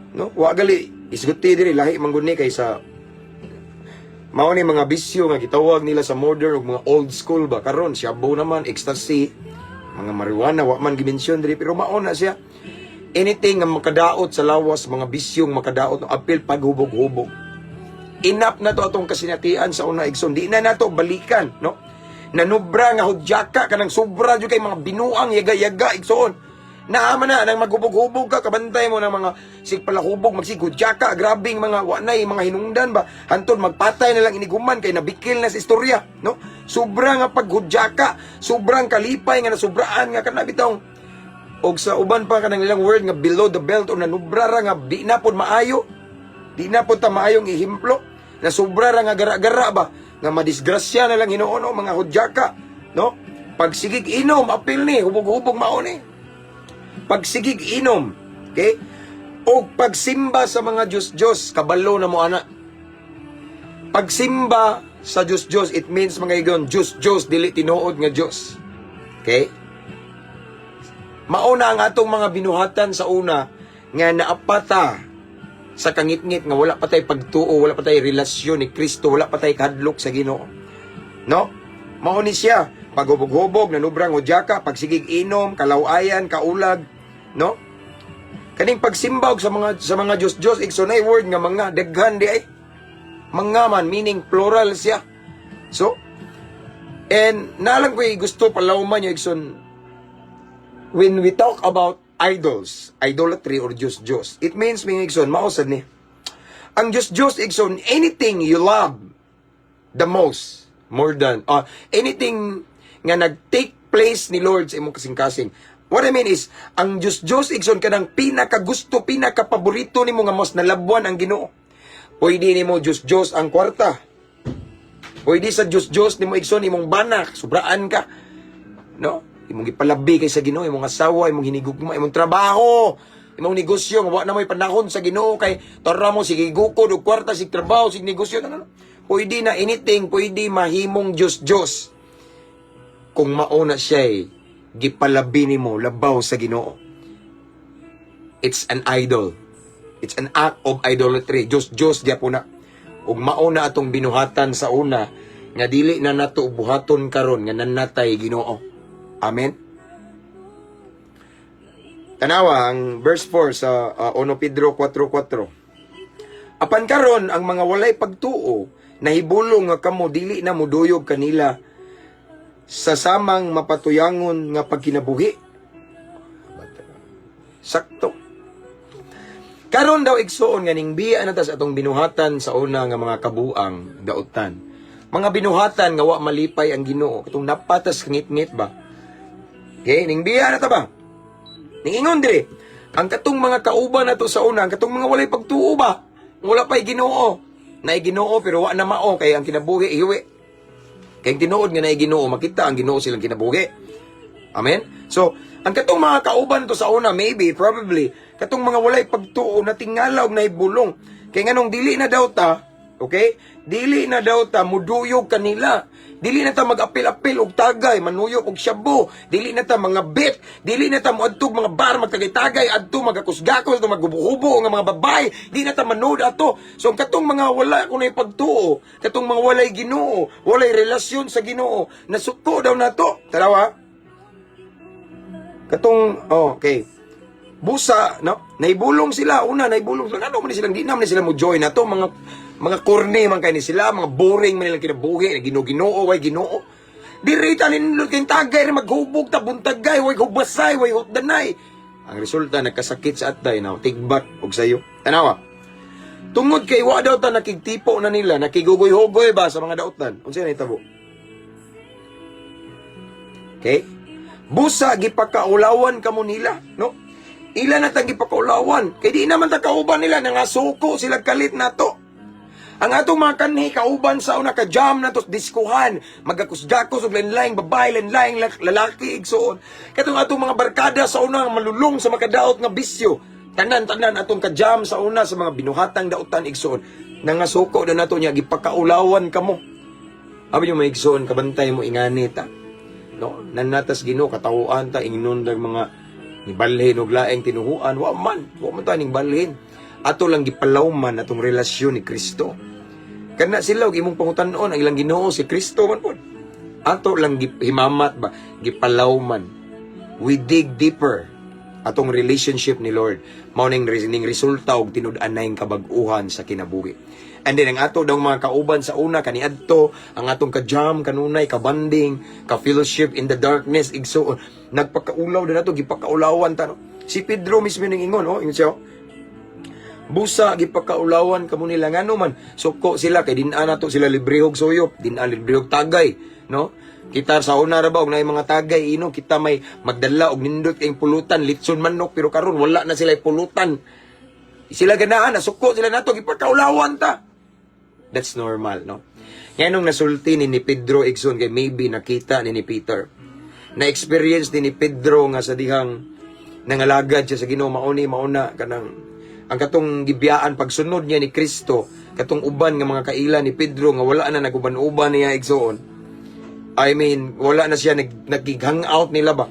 No? Wa gali isguti diri, lahi man gud ni kay sa mao ni mga bisyo nga gitawag nila sa modern ug mga old school ba karon, shabu naman, ecstasy, mga marijuana, wa man gimensyon diri, pero mao na siya, anything nga makadaot sa lawas, mga bisyong makadaot, apil paghubog-hubog. Enough na to atong kasinatian sa una, igsoon, di na nato balikan, no? Nanubra nga hudyaka, kanang sobra jud kay mga binuang yaga-yaga, igsoon. Naama na nang maghubog-hubog ka, kabantay mo ng mga sigpalahubog, magsighudyaka, grabing mga wanay, mga hinungdan ba, hantod magpatay na lang iniguman kay nabikil na sa istorya, no? Sobra nga paghudyaka, sobrang kalipay nga nasubraan nga kana bitong og sa uban pa kanang ilang word nga below the belt o nanubra ra nga di na pod maayo. Di na pod ta maayong ehemplo na sobra ra nga gara-gara ba nga madisgrasya na lang hinuon, no, mga hudyaka, no? Pagsigig inom, apil ni hubog-hubog, mao ni pagsigig inom, okay? O pagsimba sa mga Diyos-Diyos, kabalo na mo ana. Pagsimba sa Diyos-Diyos, it means, mga igsoon, Diyos-Diyos, dili tinuod nga Diyos. Okay? Mauna ang atong mga binuhatan sa una nga naapata Sa kangitngit nga wala pa tay pagtuo, wala pa tay relasyon ni Kristo, wala pa tay kahadlok sa Ginoo. No? Mao ni siya paghubog-hubog, nanubrang hudyaka, pagsigig inom, kalawayan, kaulag, no? Kaning pagsimba og sa mga Diyos-Diyos, igsoon, ay word nga mga daghan di ay. Mga man meaning plural siya. So, and nalang ko gusto palawman yung, igsoon, when we talk about idols, idolatry or Diyos-Diyos, it means, mga igsoon, mao sad ni. Ang Diyos-Diyos, igsoon, anything you love the most, more than, anything nga nag-take place ni Lord sa imong kasing-kasing. What I mean is, ang Diyos-Diyos, igsoon, kanang pinakagusto, pinakapaborito nimo nga mas nalabwan ang Ginoo. Pwede nimo Diyos-Diyos ang kwarta. Pwede sa Diyos-Diyos nimo, igsoon, imong banak, sobraan ka. No? Imong gipalabi kay sa Ginoo, imong asawa, imong hinigugma, imong trabaho, imong negosyo, nga wa na mo'y panahon sa Ginoo kay tara mo sige gukod og kwarta, sig trabaho, sig negosyo, ano. Pwede na anything, pwede mahimong Diyos-Diyos. Kung mao na siya gipalabi nimo labaw sa Ginoo. It's an idol. It's an act of idolatry. Diyos Diyos gyapon na. Ug mao na atong binuhatan sa una nga dili na nato buhaton karon nga nanatay Ginoo. Amen. Tanawa ang verse 4 sa 1 Pedro 4:4. Apan karon ang mga walay pagtuo nahibulong nga kamo dili na muduyog kanila sa samang mapatuyangon nga pagkinabuhi. Sakto. Karon daw, igsuon, nga ning biya na ta sa atong binuhatan sa una nga mga kabuang dautan. Mga binuhatan nga wa malipay ang Ginoo, katong napatas ngit-ngit ba. Okay, ning biya na ta ba? Ning ingon dire, ang katong mga kauban nato sa una, ang katong mga walay pagtuo ba? Wala pa'y Ginoo. Naay Ginoo pero wa na mao kay ang kinabuhi hiwi. Kay ang tinuod nga naay Ginoo, makita ang Ginoo silang kinabuhi. Amen? So, ang katong mga kauban to sa una, maybe, probably, katong mga walay pagtuo na tingala og nahibulong. Kay nganong dili na daw ta, okay? Dili na daw ta muduyog kanila. Dili na ta mag-apil-apil og tagay, manuyok og shabu. Dili na ta mga bit. Dili na ta moadtog mga bar magtagay-tagay adto magakusgakos, maghubo-hubo nga mga babae. Di na ta manood ato. So ang katong mga wala kuno pagtuo, katong mga walay Ginoo, walay relasyon sa Ginoo, nasuko daw nato. Tarawa. Katong, oh, okay. Busa, no? Naibulong sila. Una, naibulong sila. Ano man ni silang, di naman ni sila mo join na to. Mga corny man kay ni sila, mga boring man nilang kinabuhi, Ginoo-Ginoo, way Ginoo. Diri ta nindot kay tagay maghubog ta buntagay, way hubasay, way hutdanay. Ang resulta, nagkasakit sa atay na tigbak og sayo. Tanawa. Tungod kay wa daw ta nakigtipo na nila, nakigugoy-hugoy ba sa mga dautan. Unsa na itabo? Okay? Busa gipakaulawan kamo nila, no? Ila na tang gipakaulawan. Kay di naman ta kauban nila, nangasuko sila kalit nato. Ang atong mga kanhi kauban sa una, ka-jam na to diskuhan, magakusgakos og lain-laing babae, lain-laing lalaki, igsuon. Katong atong mga barkada sa una malulong sa makadaot nga bisyo. Tanan-tanan atong ka-jam sa una sa mga binuhatang dautan, igsuon. Nangasuko na nato niya, gipakaulawan kamo. Abi nyo, mga igsuon, kabantay mo ingani ta. No, nanatas Ginoo katawuan ta ingnon dag mga nibalhin og laing tinuhuan, wa man ta ning balhin. Ato lang gipalawman atong relasyon ni Kristo. Kana sila og imong pangutan-on ang ilang Ginoo si Kristo man pod. Ato lang himamat ba, gipalawman. We dig deeper atong relationship ni Lord. Mao ning resulta og tinud-anay kabag-uhan sa kinabuhi. And then ang ato daw mga kauban sa una kaniadto, ang atong ka-jam kanunay, ka-bonding, ka-fellowship in the darkness, igsuon, nagpakaulaw din nato, gipakaulawan ta, no? Si Pedro mismo ning ingon, oh, ingon siya, oh. Busa gipakaulawan kamo nila, ngano man suko sila kay din nato sila librehog suyop, din librehog tagay, no? Kita sa una ra ba og naay mga tagay ino, kita may magdala og nindot kayong pulutan, litson manok, pero karon wala na sila pulutan. Sila ganahan, nasuko sila nato, gipakaulawan ta. That's normal, no? Nganong nasulti ni Pedro, igsoon, kay maybe nakita ni Peter. Na experience ni Pedro nga sa dihang nangalagad siya sa Ginoo, mauni mauna kanang ang katong gibiyaan pagsunod niya ni Kristo, katong uban nga mga kaila ni Pedro nga wala na naguban-uban niya, igsoon. I mean, wala na siya nag-hang out nila ba.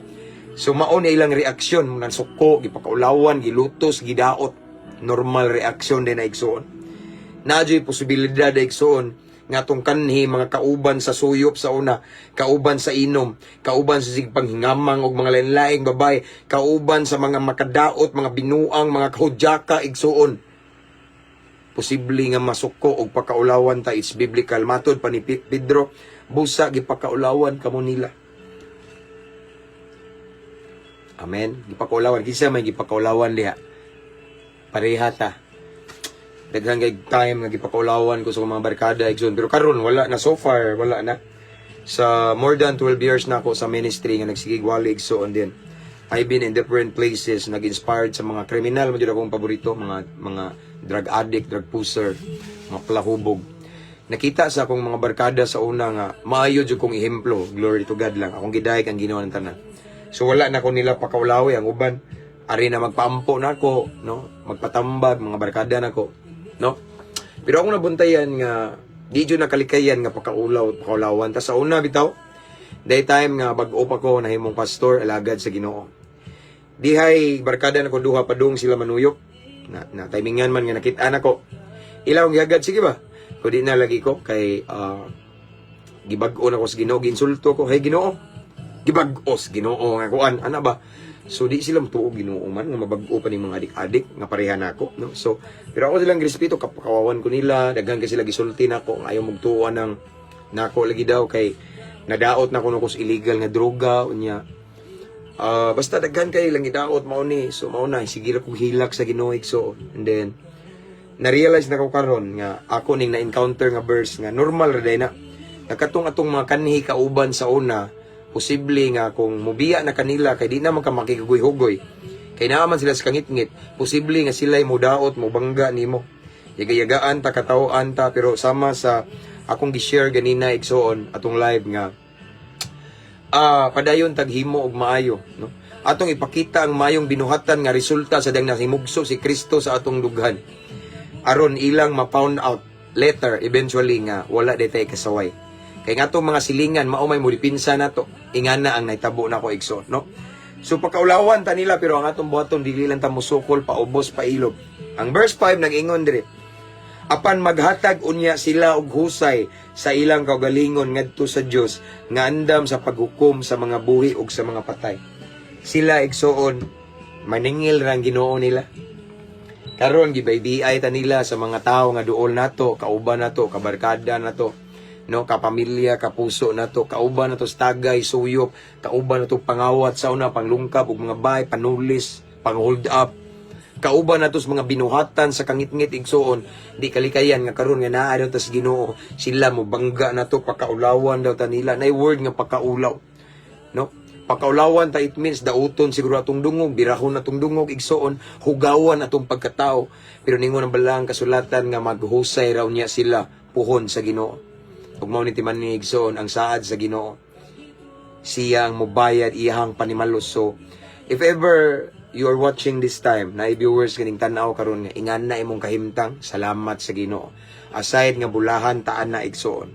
So mao ni ilang reaksyon, nasuko, gipakaulawan, gilutos, gidaot. Normal reaction din na, igsoon. Naa juy posibilidad, igsoon, nga atong kanhi, mga kauban sa suyop sa una, kauban sa inom, kauban sa sigpanghingamang og mga lain-laing babae, kauban sa mga makadaot, mga binuang, mga kahudyaka, igsoon. Posible nga masuko og pakaulawan ta. It's biblical. Matod pa ni Pedro, busa gipakaulawan kamo nila. Amen. Gipakaulawan. Kinsa may gipakaulawan diha? Pareha ta. Daghan kay time nga gipakaulawan ko sa mga barkada, igsoon. Pero karon wala na, so far wala na. Sa more than 12 years na ako sa ministry nga nagsigig wali, igsoon din. I've been in different places, nag-inspired sa mga kriminal, mo jud akong paborito, mga drug addict, drug pusher, mga palahubog. Nakita sa akong mga barkada sa una nga maayo jud kong ehemplo, glory to God lang. Akong gidayeg ang Ginoo ng tanan. So wala na ko nila pakaulawi ang uban. Ari na magpaampo na ako, no? Magpatambag mga barkada nako, no? Pero akong nabuntayan nga di jud nakalikayan nga pakaulaw, pakaulawan ta sa una bitaw. Day time nga bag-o pa ko nahimong pastor, alagad sa Ginoo. Dihay barkada nako duha, padung sila manuyop. Na timingan man nga nakit-an ako. Ila akong gihagad, sige ba? Ko di na lagi ko kay gibag-o na ko sa Ginoo, giinsulto ko, "Hey Ginoo." Gibag-o sa Ginoo nga kuan, ana ba? So di sila mutuo Ginoo man nga mabag-o pa ni mga adik-adik nga pareha nako, no? So pero ako silang respeto, kapakawawan ko nila, daghan kay sila gisulti nako nga ayaw mugtuo ng nako lagi daw kay nadaot na kuno ko sa illegal nga droga unya. Ah, basta daghan kay lang gidaot mao ni. So mao na sige ra kog hilak sa Ginoo, so and then na-realize na ko karon nga ako ning na-encounter nga verse nga normal ra day na. Nakatong atong mga kanhi kauban sa una, posible nga kung mubiya na kanila kay di na man ka makikaguy-hugoy. Kay naa man sila sa kangitngit, posible nga sila'y mudaot, mubangga nimo. Yagayagaan ta, kataoan ta, pero sama sa akong gi-share ganina, igsoon, atong live nga padayon taghimo og maayo, no? Atong ipakita ang maayong binuhatan nga resulta sa dang nahimugso si Kristo sa atong dughan. Aron ilang ma-found out later eventually nga wala day tay kasaway. Kay nga atong mga silingan mao may modipinsa nato. Ingana ang nahitabo nako, igsoon, no? So pakaulawan ta nila, pero ang atong buhaton dili lang ta musukol, paubos, pailob. Ang verse 5 nag-ingon diri. Apan maghatag unya sila og husay sa ilang kaugalingon ngadto sa Dios nga andam sa paghukom sa mga buhi ug sa mga patay. Sila, igsoon, maningil ra ang Ginoo nila. Karon gibaybiay ta nila sa mga tawo nga duol nato, kauban nato, kabarkada nato, no, kapamilya, kapuso nato, kauban nato sa tagay, suyop, kauban nato pangawat sa una, panglungkap ug mga bay, panulis, pang hold up. Kauban nato sa mga binuhatan sa kangitngit, igsoon, di kalikayan nga karon nga naa daw ta sa Ginoo, sila mo bangga nato, pakaulawan daw ta nila. Nay word nga pakaulaw. No? Pakaulawan ta, it means dauton siguro atong dungog, birahon atong dungog, igsoon, hugawan atong pagkatao. Pero ningon ang balaang kasulatan nga maghusay raw niya sila puhon sa Ginoo. Ug mao ni timan ni, igsoon, ang saad sa Ginoo. Siya ang mobayad iyahang panimalos. So, if ever you are watching this time, na viewers ganing tan-aw karon nga ingan na imong kahimtang, salamat sa Ginoo. Aside nga bulahan taan na, igsoon.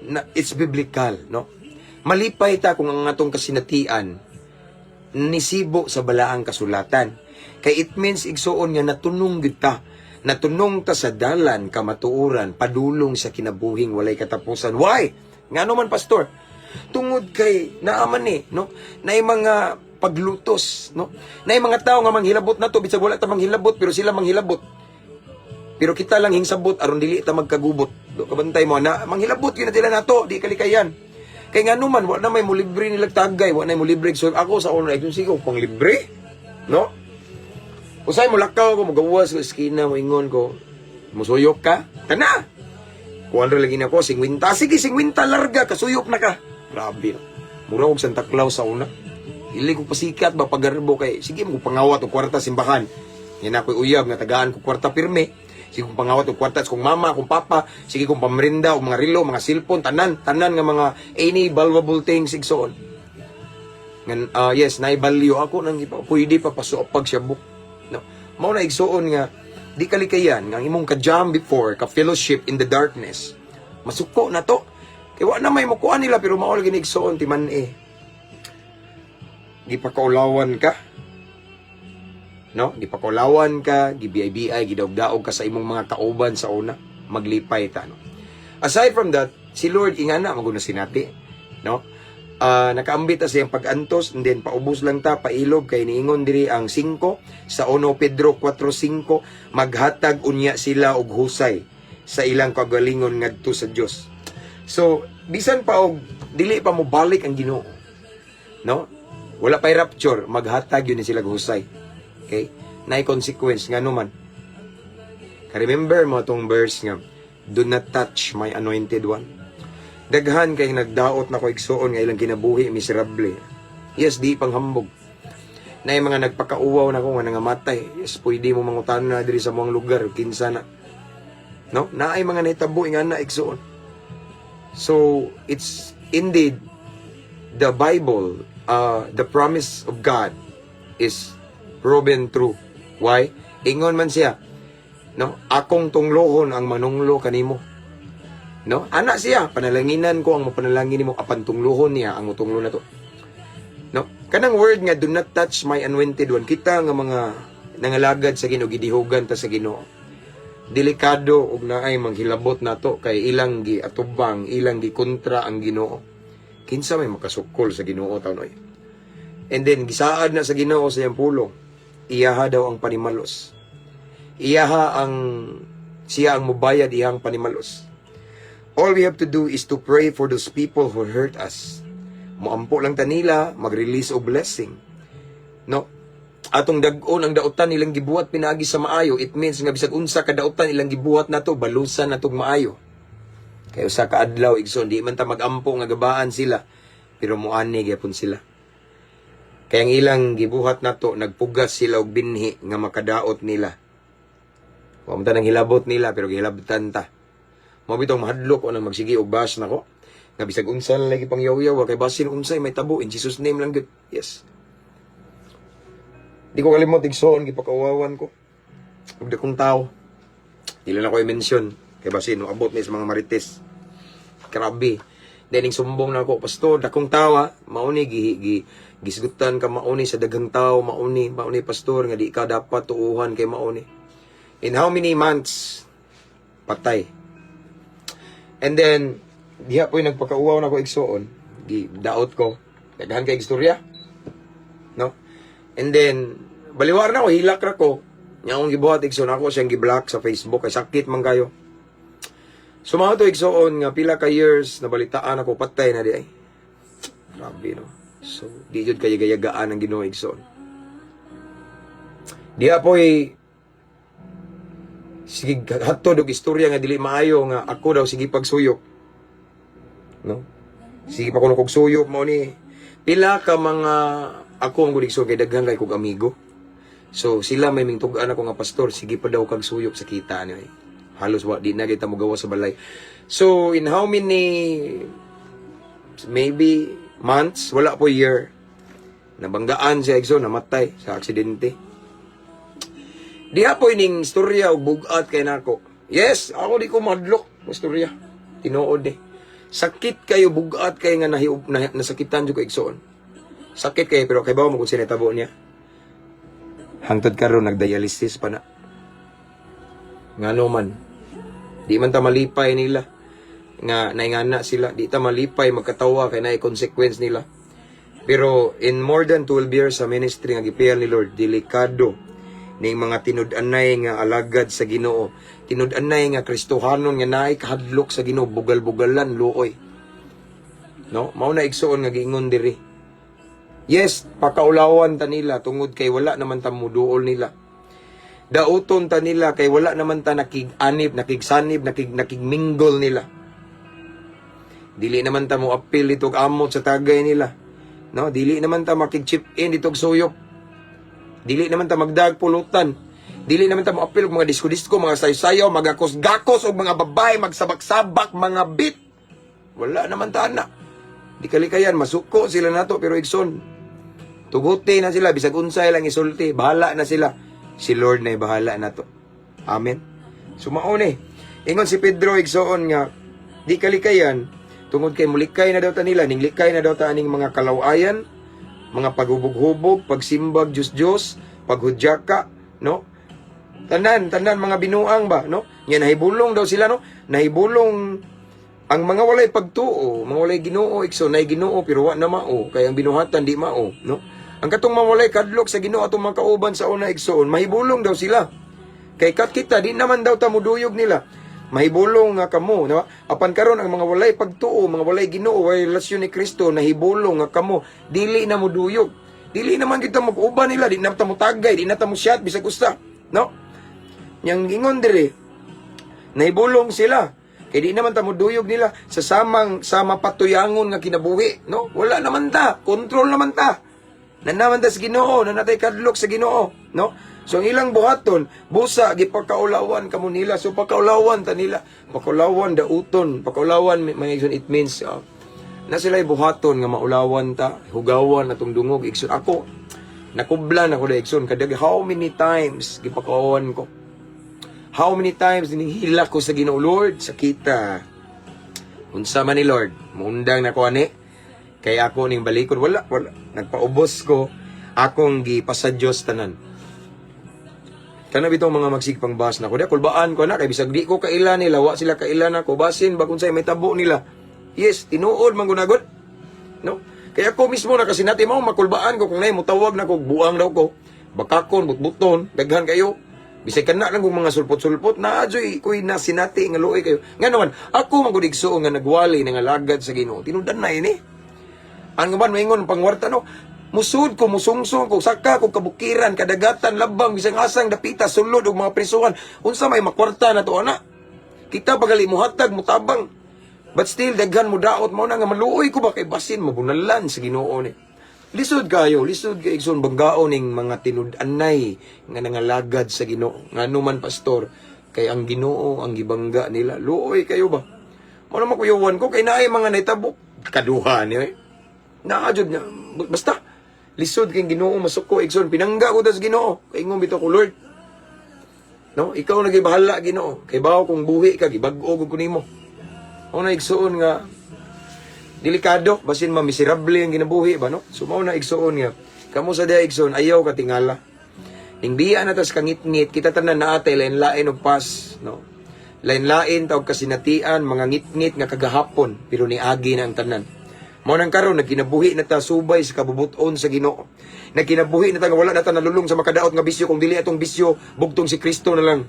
Na, it's biblical, no? Malipay ta kung ang atong kasinatian nisibo sa balaang kasulatan. Kay it means, igsoon, nga natunong gyud ta. Natunong ta sa dalan kamatuoran padulong sa kinabuhing walay katapusan. Why? Ngano man, pastor? Tungod kay naaman ni, no? Naay mga paglutos, no? Naay mga tao nga manghilabot nato bisag wala ta manghilabot, pero sila manghilabot. Pero kita lang hingsabot aron dili ta magkagubot. Do kabantay mo na manghilabot yun na sila nato, di kalikayan. Kay nga naman, wa na may mulibre nilag tagay, wa na may mulibre. So ako sa una, sige pang libre. No? Usay mo lakaw ko, magawas ko eskina, mo ingon ko, "Musuyop ka? Kana!" Kuan ra lagi na ko, 50. "Sige, 50 larga, kasuyop na ka." Grabe, no? Mura og Santa Claus sa una. Dili ko pasikat ba pagarbo kay sige mo pangawat og kwarta simbahan. Yan ako'y uyab nga tagaan ko kwarta pirme. Sige kong pangawat og kwarta sa kong mama, kong papa, sige kong pamerinda og mga relo, mga cellphone, tanan, tanan nga mga any valuable things, igsoon. Ngan yes, naay value ako nang ipa, pwede pa pasuapag siya book. No. Mao na, igsoon, nga di kalikayan nga ang imong ka-jam before, ka fellowship in the darkness. Masuko na to. Kay wa na may mukuan nila, pero mao lagi ni, igsoon, timan eh. Gipakaulawan ka. No? Gipakulawan ka, gibiay-biay, gidaog-daog ka sa imong mga kauban sa una, maglipay ta, no? Aside from that, si Lord ingana maguna sinati, no? Nakaambit ta sa iyang pag-antos and then paubos lang ta, pailob kay niingon diri ang 5 sa 1 Pedro 4:5, maghatag unya sila og husay sa ilang kagalingon ngadto sa Dios. So, bisan pa og dili pa mo balik ang Ginoo, no? Wala pa'y rapture, maghatag yun ni sila og husay. Okay? Naay consequence ngano man. Ka-remember mo atong verse nga, "Do not touch my anointed one." Daghan kay nagdaot na ko, igsuon, nga ilang kinabuhi miserable. Yes, di panghambog. Na yung mga nagpakauwaw na ko nga nangamatay. Yes, pwede mo mangutan na diri sa mga lugar kinsa na. No? Naay mga nahitabo nga na, igsuon. So, it's indeed the Bible, the promise of God is proven true. Why? Ingon man siya, no? "Akong tunglohon ang manunglo kanimo." No? Ana siya, "Panalanginan ko ang mapanalangin nimo, apan tunglohon niya ang mutunglo na to." No? Kanang word nga "Do not touch my anointed one," kita nga mga nangalagad sa Ginoo, gidihugan ta sa Ginoo. Delikado og naay manghilabot nato kay ilang giatubang, ilang gikontra ang Ginoo. Kinsa may makasukol sa Ginoo taon oy? And then gisaad na sa Ginoo sa iyang pulong, iyaha daw ang panimalos. Iyaha ang siya ang mubayad iyang panimalos. All we have to do is to pray for those people who hurt us. Moampo lang ta nila, mag-release og blessing. No? Atong dag-on ang dautan nilang gibuhat pinaagi sa maayo, it means nga bisag unsa ka dautan ilang gibuhat nato, balusan natog maayo. Kay usa ka adlaw, igsoon, di man ta magampo nga gabaan sila, pero muani gyapon sila. Kaya ang ilang gibuhat nato, nagpugas sila og binhi nga makadaot nila. Wa man ta nang hilabot nila, pero gihilabtan ta. Mao bitong mahadlok ko nang magsige og bash nako. Nga bisag unsa na lagi pang yaw-yaw kay basin unsay may tabo, in Jesus name lang gud. Yes. Di ko kalimot, igsoon, gipakauwawan ko og dakong tao. Dili na ko i-mention kay basin abot ni sa mga marites. Grabe. Then ning sumbong na ako, "Pastor, dakong tawa, mauni gi, gi gisgutan ka mauni sa daghang tao, mauni, mauni pastor nga di ka dapat tuuhan kay mauni." In how many months patay. And then diha po yung nagpakauwaw na ko, igsuon, gi daot ko. Daghan kay istorya. No? And then baliwar na ko, hilak ra ko. Nya akong gibuhat, igsuon, ako siyang gi-block sa Facebook kay sakit man kayo. So mao to, igsuon, nga pila ka years nabalitaan ako patay na di ay. Grabe, no. So di jud kay gayagaan ang Ginoo, igsuon. Diha po'y sige hatod og istorya nga dili maayo nga ako daw sige pagsuyop. No? Sige pa kuno kog suyop mo ni. Pila ka mga ako ang gud, igsoon, kay daghan kay kog amigo. So sila may mingtug-an ako nga, "Pastor, sige pa daw kag suyop sa kita ni." Halos wa di na kita mo gawa sa balay. So in how many maybe months, wala po year, nabanggaan siya, igsoon, namatay sa aksidente. Diha po ining istorya og bugat kay nako. Yes, ako di ko madlok ng istorya. Tinuod eh. Sakit kayo, bugat kay nga nahiub, na, nasakitan jud ko, igsoon. Sakit kayo pero kay bawo mo kung sinitabo niya. Hangtod karon nagdialysis pa na. Ngano man. Di man ta malipay nila nga naingana sila, di ta malipay magkatawa kay naay consequence nila. Pero in more than 12 years sa ministry nga gipiyal ni Lord, delikado ning mga tinud-anay nga alagad sa Ginoo, tinud-anay nga Kristohanon nga naay kahadlok sa Ginoo, bugal-bugalan luoy. No, mao na, igsuon, nga giingon diri. Yes, pakaulawan ta nila tungod kay wala naman ta muduol nila. Dauton ta nila kay wala naman ta nakig-anib, nakigsanib, nakigmingle nila. Dili naman ta mo apil ditog amot sa tagay nila. No, dili naman ta makig-chip in ditog suyop. Dili naman ta magdag pulutan. Dili naman ta mo apil og mga disko-disko, mga sayo-sayaw, magakos-gakos og mga babae, magsabak-sabak, mga beat. Wala naman ta ana. Di kalikayan masuko sila nato, pero igsoon, tuguti na sila bisag unsay lang isulti, bahala na sila. Si Lord na bahala na to. Amen. Sumao ni. Ingon si Pedro, igsoon, nga di kalikayan tungod kay mulikay na daw ta nila, ning likay na daw ta aning mga kalawayan, mga paghubog-hubog, pagsimbag Diyos Diyos, Paghudyaka, no? Tanan, tanan mga binuang ba, no? Nga nahibulong daw sila, no? Nahibulong ang mga walay pagtuo, mga walay Ginoo, igsoon, nay Ginoo pero wa na mao, kay ang binuhatan di mao, no? Ang katong mga walay kadlok sa Ginoo atong mga kauban sa una, igsoon, mahibulong daw sila. Kay kat kita di naman daw ta muduyog nila. Mahibulong nga kamo, no? Apan karon ang mga walay pagtuo, mga walay Ginoo, walay relasyon ni Kristo, nahibulong nga kamo, dili na muduyog. Dili naman kita mag-uban nila, di na ta mutagay, di na ta mo shot bisag usa, no? Yang ingon dire, nahibulong sila. Kay di naman ta muduyog nila sa samang sa mapatuyangon nga kinabuhi, no? Wala naman ta, control naman ta. Nanaman ta sa Ginoo, nanatay kadlok sa Ginoo, no? So ang ilang buhaton, busa gipakaulawan kamo nila. So pakaulawan ta nila, pakaulawan dauton, pakaulawan, mga igsoon, it means na sila buhaton nga maulawan ta, hugawan atong dungog, igsoon. Ako nakublan ako da, igsoon, kadag how many times gipakaulawan ko. How many times dinihila ko sa Ginoo, "Lord, sakita. Unsa man ni, Lord, muundang na ko ani. Kay ako ning balikon." Wala, wala. Nagpaubos ko, akong gipasa Dios tanan. Kana bitong mga magsigpang bas na ko, di kulbaan ko na kay bisag di ko kaila nila, wa sila kaila na ko, basin ba kung say may tabo nila. Yes, tinuod man gunagod. No? Kaya ako mismo na kasi nati mo makulbaan ko kung nay mutawag na ko, buang daw ko. Bakakon, butbuton, daghan kayo. Bisag kana lang kung mga sulpot-sulpot na adyoy koy na sinati nga luoy kayo. Nga naman, ako man gud, igsuon, nga nagwali nga alagad sa Ginoo. Tinudan na ini. Ang man maingon pangwarta, no? Musud ko, musungsong ko, saka ko kabukiran, kadagatan, labang, bisang asang dapita, sulod og mga prisuhan. Unsa may makwarta na to ana? Kita pagali muhatag, mutabang. But still, daghan mo daot mo na nga maluoy ko ba kay basin mabunalan sa Ginoo ni. Lisod kayo, lisod kay, igsoon, banggaon ning mga tinud-anay nga nangalagad sa Ginoo. Ngano man, pastor? Kay ang Ginoo ang gibangga nila. Luoy kayo ba? Mo na makuyawan ko kay naay mga nahitabo. Kaduha niyo eh. Naa jud nga basta lisod kay Ginoo masuko, igsoon, pinangga ko tas Ginoo. Kay ingon bitaw ko, "Lord. No, ikaw na bahala, Ginoo. Kay bawo kung buhi ka gibag-o gud ko nimo." Mao na, igsuon, nga delikado basin ma miserable ang ginabuhi ba, no? So mao na, igsuon, nga kamo sa diha, igsuon, ayaw katingala. Ning biya na tas kangitngit, kita tanan naa tay lain-lain og pas, no? Lain-lain ta og kasinatian, mga ngitngit nga kagahapon, pero niagi na ang tanan. Mao nang karon nagkinabuhi na ta subay sa kabubuton sa Ginoo. Nagkinabuhi na ta nga wala na ta nalulong sa makadaot nga bisyo kung dili atong bisyo bugtong si Kristo na lang.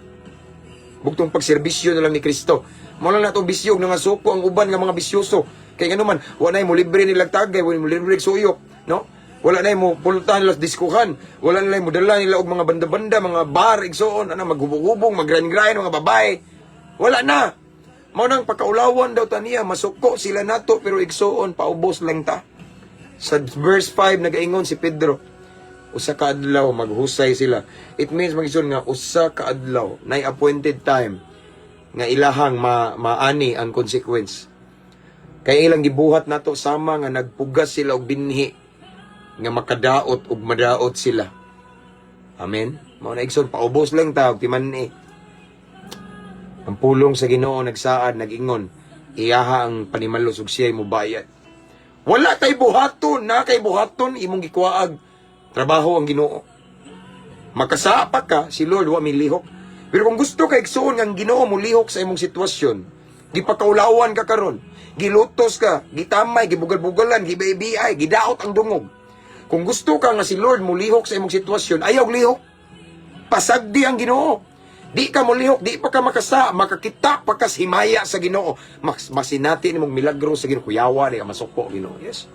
Bugtong pagserbisyo na lang ni Kristo. Mao lang na atong bisyo og nangasuko ang uban nga mga bisyoso. Kay ngano man, wa nay mo libre nila tagay, wa mo libre suyop, no? Wala na mo pultahan nila sa diskuhan. Wala na mo dala nila og mga banda-banda, mga bar, igsoon, ana maghubog-hubog, maggrain-grain mga babae. Wala na. Mao nang pakaulawan daw ta niya, masuko sila nato, pero igsoon, paubos lang ta. Sa verse 5 nagaingon si Pedro, usa ka adlaw maghusay sila. It means, mga igsoon, nga usa ka adlaw nay appointed time nga ilahang maani ang consequence. Kay ilang gibuhat nato sama nga nagpugas sila og binhi nga makadaot ug madaot sila. Amen. Mao na, igsoon, paubos lang ta og timan-i. Ang pulong sa Ginoo nagsaad nag-ingon, iyaha ang panimalos ug siya'y mubayad. Wala tay buhaton, na kay buhaton imong gikuhaag trabaho ang Ginoo. Makasapa ka, si Lord wa milihok. Pero kung gusto ka, igsuon, nga ang Ginoo mulihok sa imong sitwasyon, gipakaulawan ka karon, gilutos ka, gitamay, gibugal-bugalan, gibiay, gidaot ang dungog. Kung gusto ka nga si Lord mulihok sa imong sitwasyon, ayaw lihok. Pasagdi ang Ginoo. Di ka mulihok, di pa ka makasa, makakita pa kas himaya sa Ginoo. Mas masinati nimong milagro sa Ginoo. Kuyawa di ka masuko Ginoo. Yes.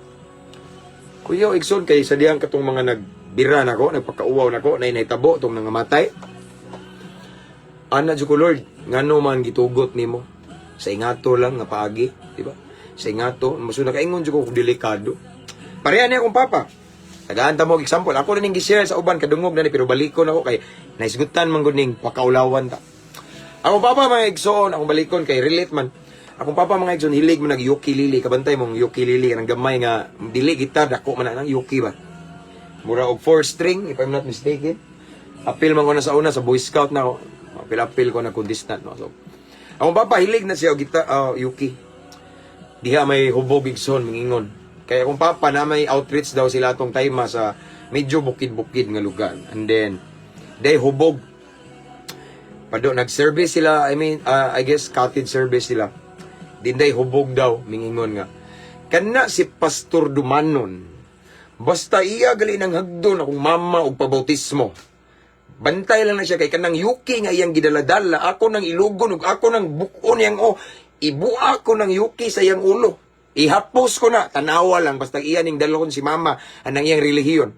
Kuya, igsoon, kay sa diyang katong mga nagbira nako, nagpakauwaw nako, nay nahitabo tong nangamatay. Ana jud ko, "Lord, ngano man gitugot nimo sa ingato lang nga paagi, di ba? Sa ingato, mas nakaingon jud ko delikado." Pareha niya akong papa. Tagaan ta mo og example. Ako na ning gi-share sa uban kadungog na ni, pero balikon ako kay naisgutan man gud ning pakaulawan ta. Akong papa, mga igsoon, akong balikon kay relate man. Akong papa, mga igsoon, hilig mo nag ukulele, kabantay mong ukulele kanang gamay nga dili gitar, dako man na nang uke ba. Mura og four string, if I'm not mistaken. Apil man ko na sa una sa Boy Scout na ako. Apil-apil ko na contestant, no. So, akong papa hilig na siya og guitar, uke. Diha may hubog, igsoon, mingingon. Kaya akong papa na may outreach daw sila atong time sa medyo bukid-bukid nga lugar. And then, day hubog. Pado nag-service sila, I mean, I guess cottage service sila. Dinday hubog daw, mingingon nga. Kana si Pastor Dumanon, basta iya gali ng hagdon akong mama og pabautismo. Bantay lang na siya kay kanang yuki nga iyang gidaladala, ako nang ilugon ug ako nang buk-on yang o ibua ko ng yuki sa iyang ulo. Ihapos ko na, tanawa lang basta iya ning dalhon si mama anang iyang relihiyon.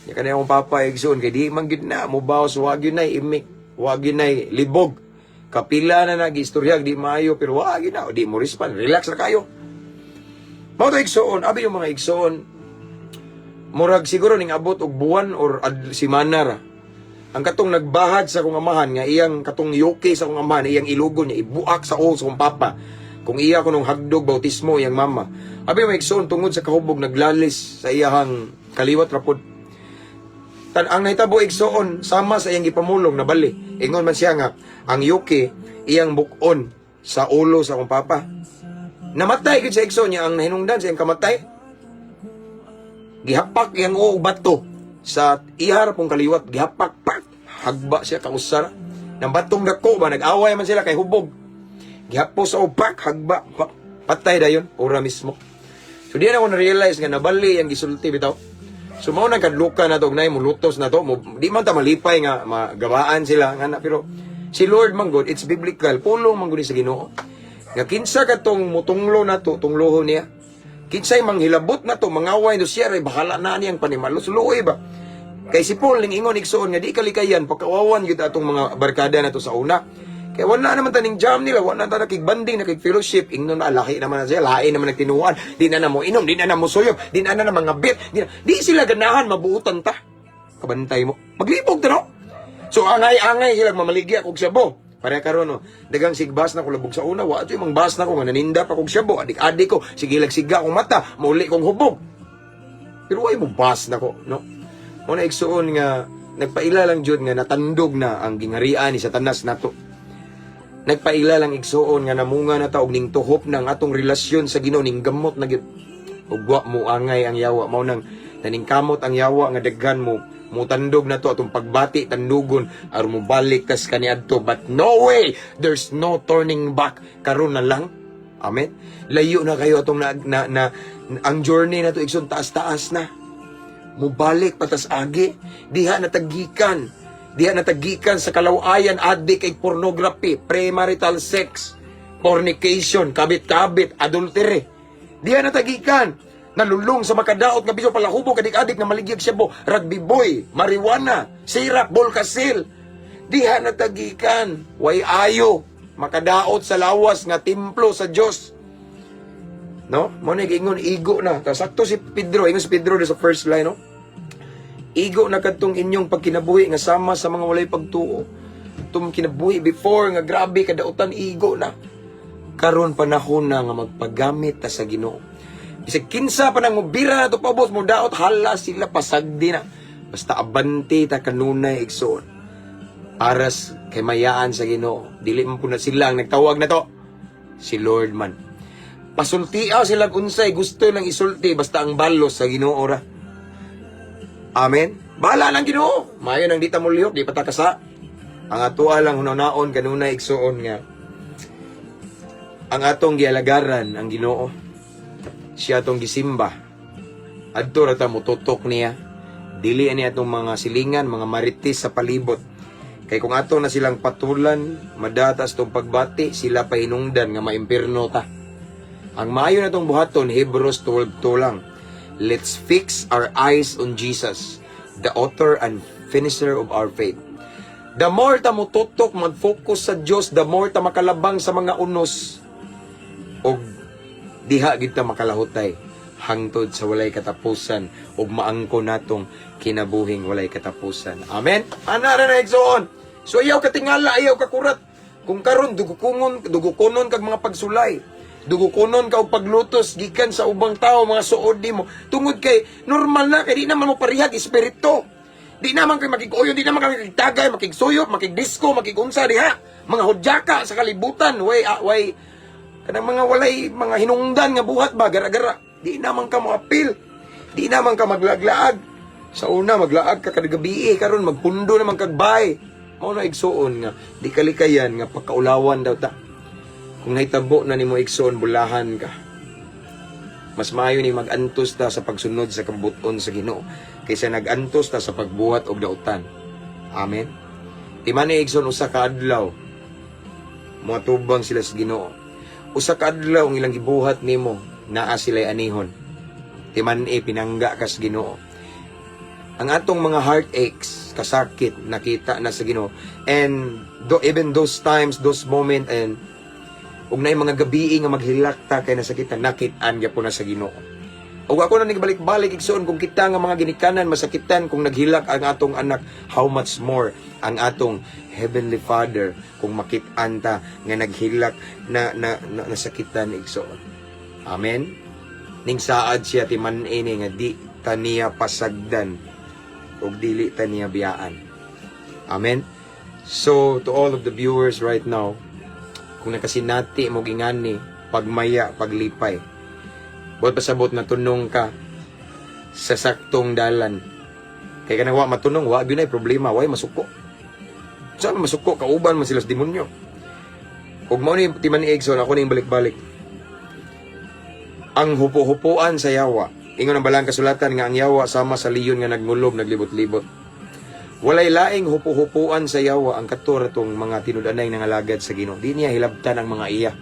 Ya kanay akong papa, igsoon, kay di man gyud na mobawas, wa gyud nay imik, wa gyud nay libog. Kapila na nag-istorya di maayo pero wa gyud na di mo respond, relax ra kayo. Mao to, igsoon, abi yung mga igsoon, murag siguro ning abot og buwan or simana ra. Ang katong nagbahad sa akong amahan nga iyang katong yuki sa akong amahan iyang ilugon niya ibuak sa ulo sa akong papa. Kung iya ko nung hagdog bautismo iyang mama. Abi mga igsoon, tungod sa kahubog naglalis sa iyahang kaliwat rapod. Tan ang nahitabo, igsoon, sama sa iyang gipamulong nabali. Ingon man siya nga ang yuki iyang bukon sa ulo sa akong papa. Namatay gid sa igsoon niya ang nahinungdan sa iyang kamatay. Gihapak iyang og bato sa ihar pong kaliwat, gihapak pak hagba siya kausar. Nang batong dako ba, nag-away man sila kay hubog. Gihapos sa pak hagba pak, patay dayon ora mismo. So di na ako na-realize nga nabali ang gisulti bitaw. So mao nang kadlukan na to, nay mulutos na to, mo, di man ta malipay nga magabaan sila nga na, pero si Lord man gud, it's biblical, pulong man gud ni sa Ginoo. Nga kinsa katong mutunglo na to, tunglohon niya. Kinsay manghilabot na to, mangaway no siya ray bahala na niyang panimalos luoy ba. Kay si Paul ning ingon, igsoon, nga di kalikayan pagkawawan gyud atong mga barkada na to sa una. Kay wala naman taning jam nila, wala ta nakig-banding, nakig-fellowship, ingnon na lahi naman na siya, lahi naman nagtinuan, di na na mo inom, di na na mo suyop, di na na na mga bit, di sila ganahan mabuutan ta. Kabantay mo. Maglibog ta no. So angay-angay sila mamaligya kog sabo. Pareha karon no. Dagang sigbas na ko labog sa una, wa yung bas na ko nga naninda pa kog sabo, adik-adik ko, sige lag siga akong mata, mauli kong hubog. Pero way mo bas na ko, no? Mo na, igsuon, nga nagpaila lang jud nga natandog na ang gingarian ni Satanas nato. Nagpaila lang, igsuon, nga namunga na ta og ning tuhop ng atong relasyon sa Ginoo, ning gamot na gyud. Ug wa mo angay ang yawa, mao nang naningkamot ang yawa nga daghan mo mutandog na to atong pagbati tandugon aron mo balik tas kaniadto, but no way, there's no turning back karon na lang. Amen. Layo na kayo atong na ang journey na to, igsoon, taas-taas na mubalik patas agi diha natagikan sa kalawayan, adik kay pornography, premarital sex, fornication, kabit-kabit, adultery. Diha natagikan, nalulong sa makadaot nga bisyo, palahubog, adik-adik na maligyag shabu, rugby boy, marijuana, sirap, bolkasil. Diha natagikan, way ayo makadaot sa lawas nga templo sa Dios, no? Mo na giingon, igo na. Ta sakto si Pedro, ingon si Pedro sa first line, no? Igo na kadtong inyong pagkinabuhi nga sama sa mga walay pagtuo. Tum kinabuhi before nga grabe kadautan, igo na. Karon panahon na nga magpagamit ta sa Ginoo. Bisag kinsa pa nang mobira na to paubos mo daot, hala sila, pasagdi na. Basta abante ta kanunay, igsoon. Aras kay mayaan sa Ginoo. Dili man po na sila ang nagtawag na to. Si Lord man. Pasultia sila unsay gusto lang isulti basta ang balos sa Ginoo ra. Amen. Bahala lang Ginoo. Mayo nang di ta mulihok, di pa ta kasa. Ang atoa lang hunaon kanunay, igsuon, nga ang atong gialagaran ang Ginoo. Siya atong gisimba. Adto ra ta motutok niya. Dili ani atong mga silingan, mga marites sa palibot. Kay kung ato na silang patulan, madatas tong pagbati, sila pahinungdan nga maimpirno ta. Ang maayo na tong buhaton, Hebrews 12:2 lang. Let's fix our eyes on Jesus, the author and finisher of our faith. The more ta motutok, mag-focus sa Dios, the more ta makalabang sa mga unos, og diha gid ta makalahutay hangtod sa walay katapusan ug maangko natong kinabuhing walay katapusan. Amen. Ana ra na, igsoon. So ayaw katingala, ayaw kakurat. Kung karon dugukungon, dugukonon kag mga pagsulay. Dugukonon ka og paglutos gikan sa ubang tao, mga suod nimo. Tungod kay normal na kay di naman mo parihag espiritu. Di naman kay makig-uyon, di naman kay makigtagay, makigsuyop, makigdisko, makigunsa diha. Mga hudyaka sa kalibutan, way way kanang mga walay mga hinungdan nga buhat ba gara-gara. Di naman ka moapil. Di naman ka maglaglaag. Sa una, maglaag ka kada gabi, karon magpundo naman kag bay. Mao na, igsuon, nga di kalikayan nga pagkaulawan daw ta. Kung nahitabo na nimo, igsuon, bulahan ka. Mas maayo ni mag-antos ta sa pagsunod sa kabut-on sa Ginoo kaysa nag-antos ta sa pagbuhat og dautan. Amen. Timani, igsoon, usa ka adlaw moatubang sila sa Ginoo. Usa ka adlaw ang ilang gibuhat nimo, naa sila'y anihon. Timan-i pinangga ka sa Ginoo. Ang atong mga heartaches, kasakit, nakita na sa Ginoo. And even those times, those moment, and ug naay mga gabii nga maghilak ta kay nasakitan, nakit-an gyapon na sa Ginoo. Ug ako na nagbalik-balik, igsoon, kung kita nga mga ginikanan masakitan kung naghilak ang atong anak, how much more ang atong Heavenly Father kung makit-an ta nga naghilak na nasakitan, igsoon. Amen. Ning saad siya, timan-i nga di ta niya pasagdan ug dili ta niya biyaan. Amen. So to all of the viewers right now, kung nakasinati mo gingani, pagmaya, paglipay. Buot pasabot na tunong ka sa saktong dalan. Kay kanang wa matunong, wa gyud problema, way masuko. Saan masuko, kauban man sila sa demonyo. Ug mao ni, timan-i, igsoon, ako ning balik-balik. Ang hupo-hupuan sa yawa. Ingon ang balang kasulatan nga ang yawa sama sa leon nga nagngulob, naglibot-libot. Walay laing hupo-hupuan sa yawa ang kato tong mga tinud-anay nangalagad sa Ginoo. Di niya hilabtan ang mga iya.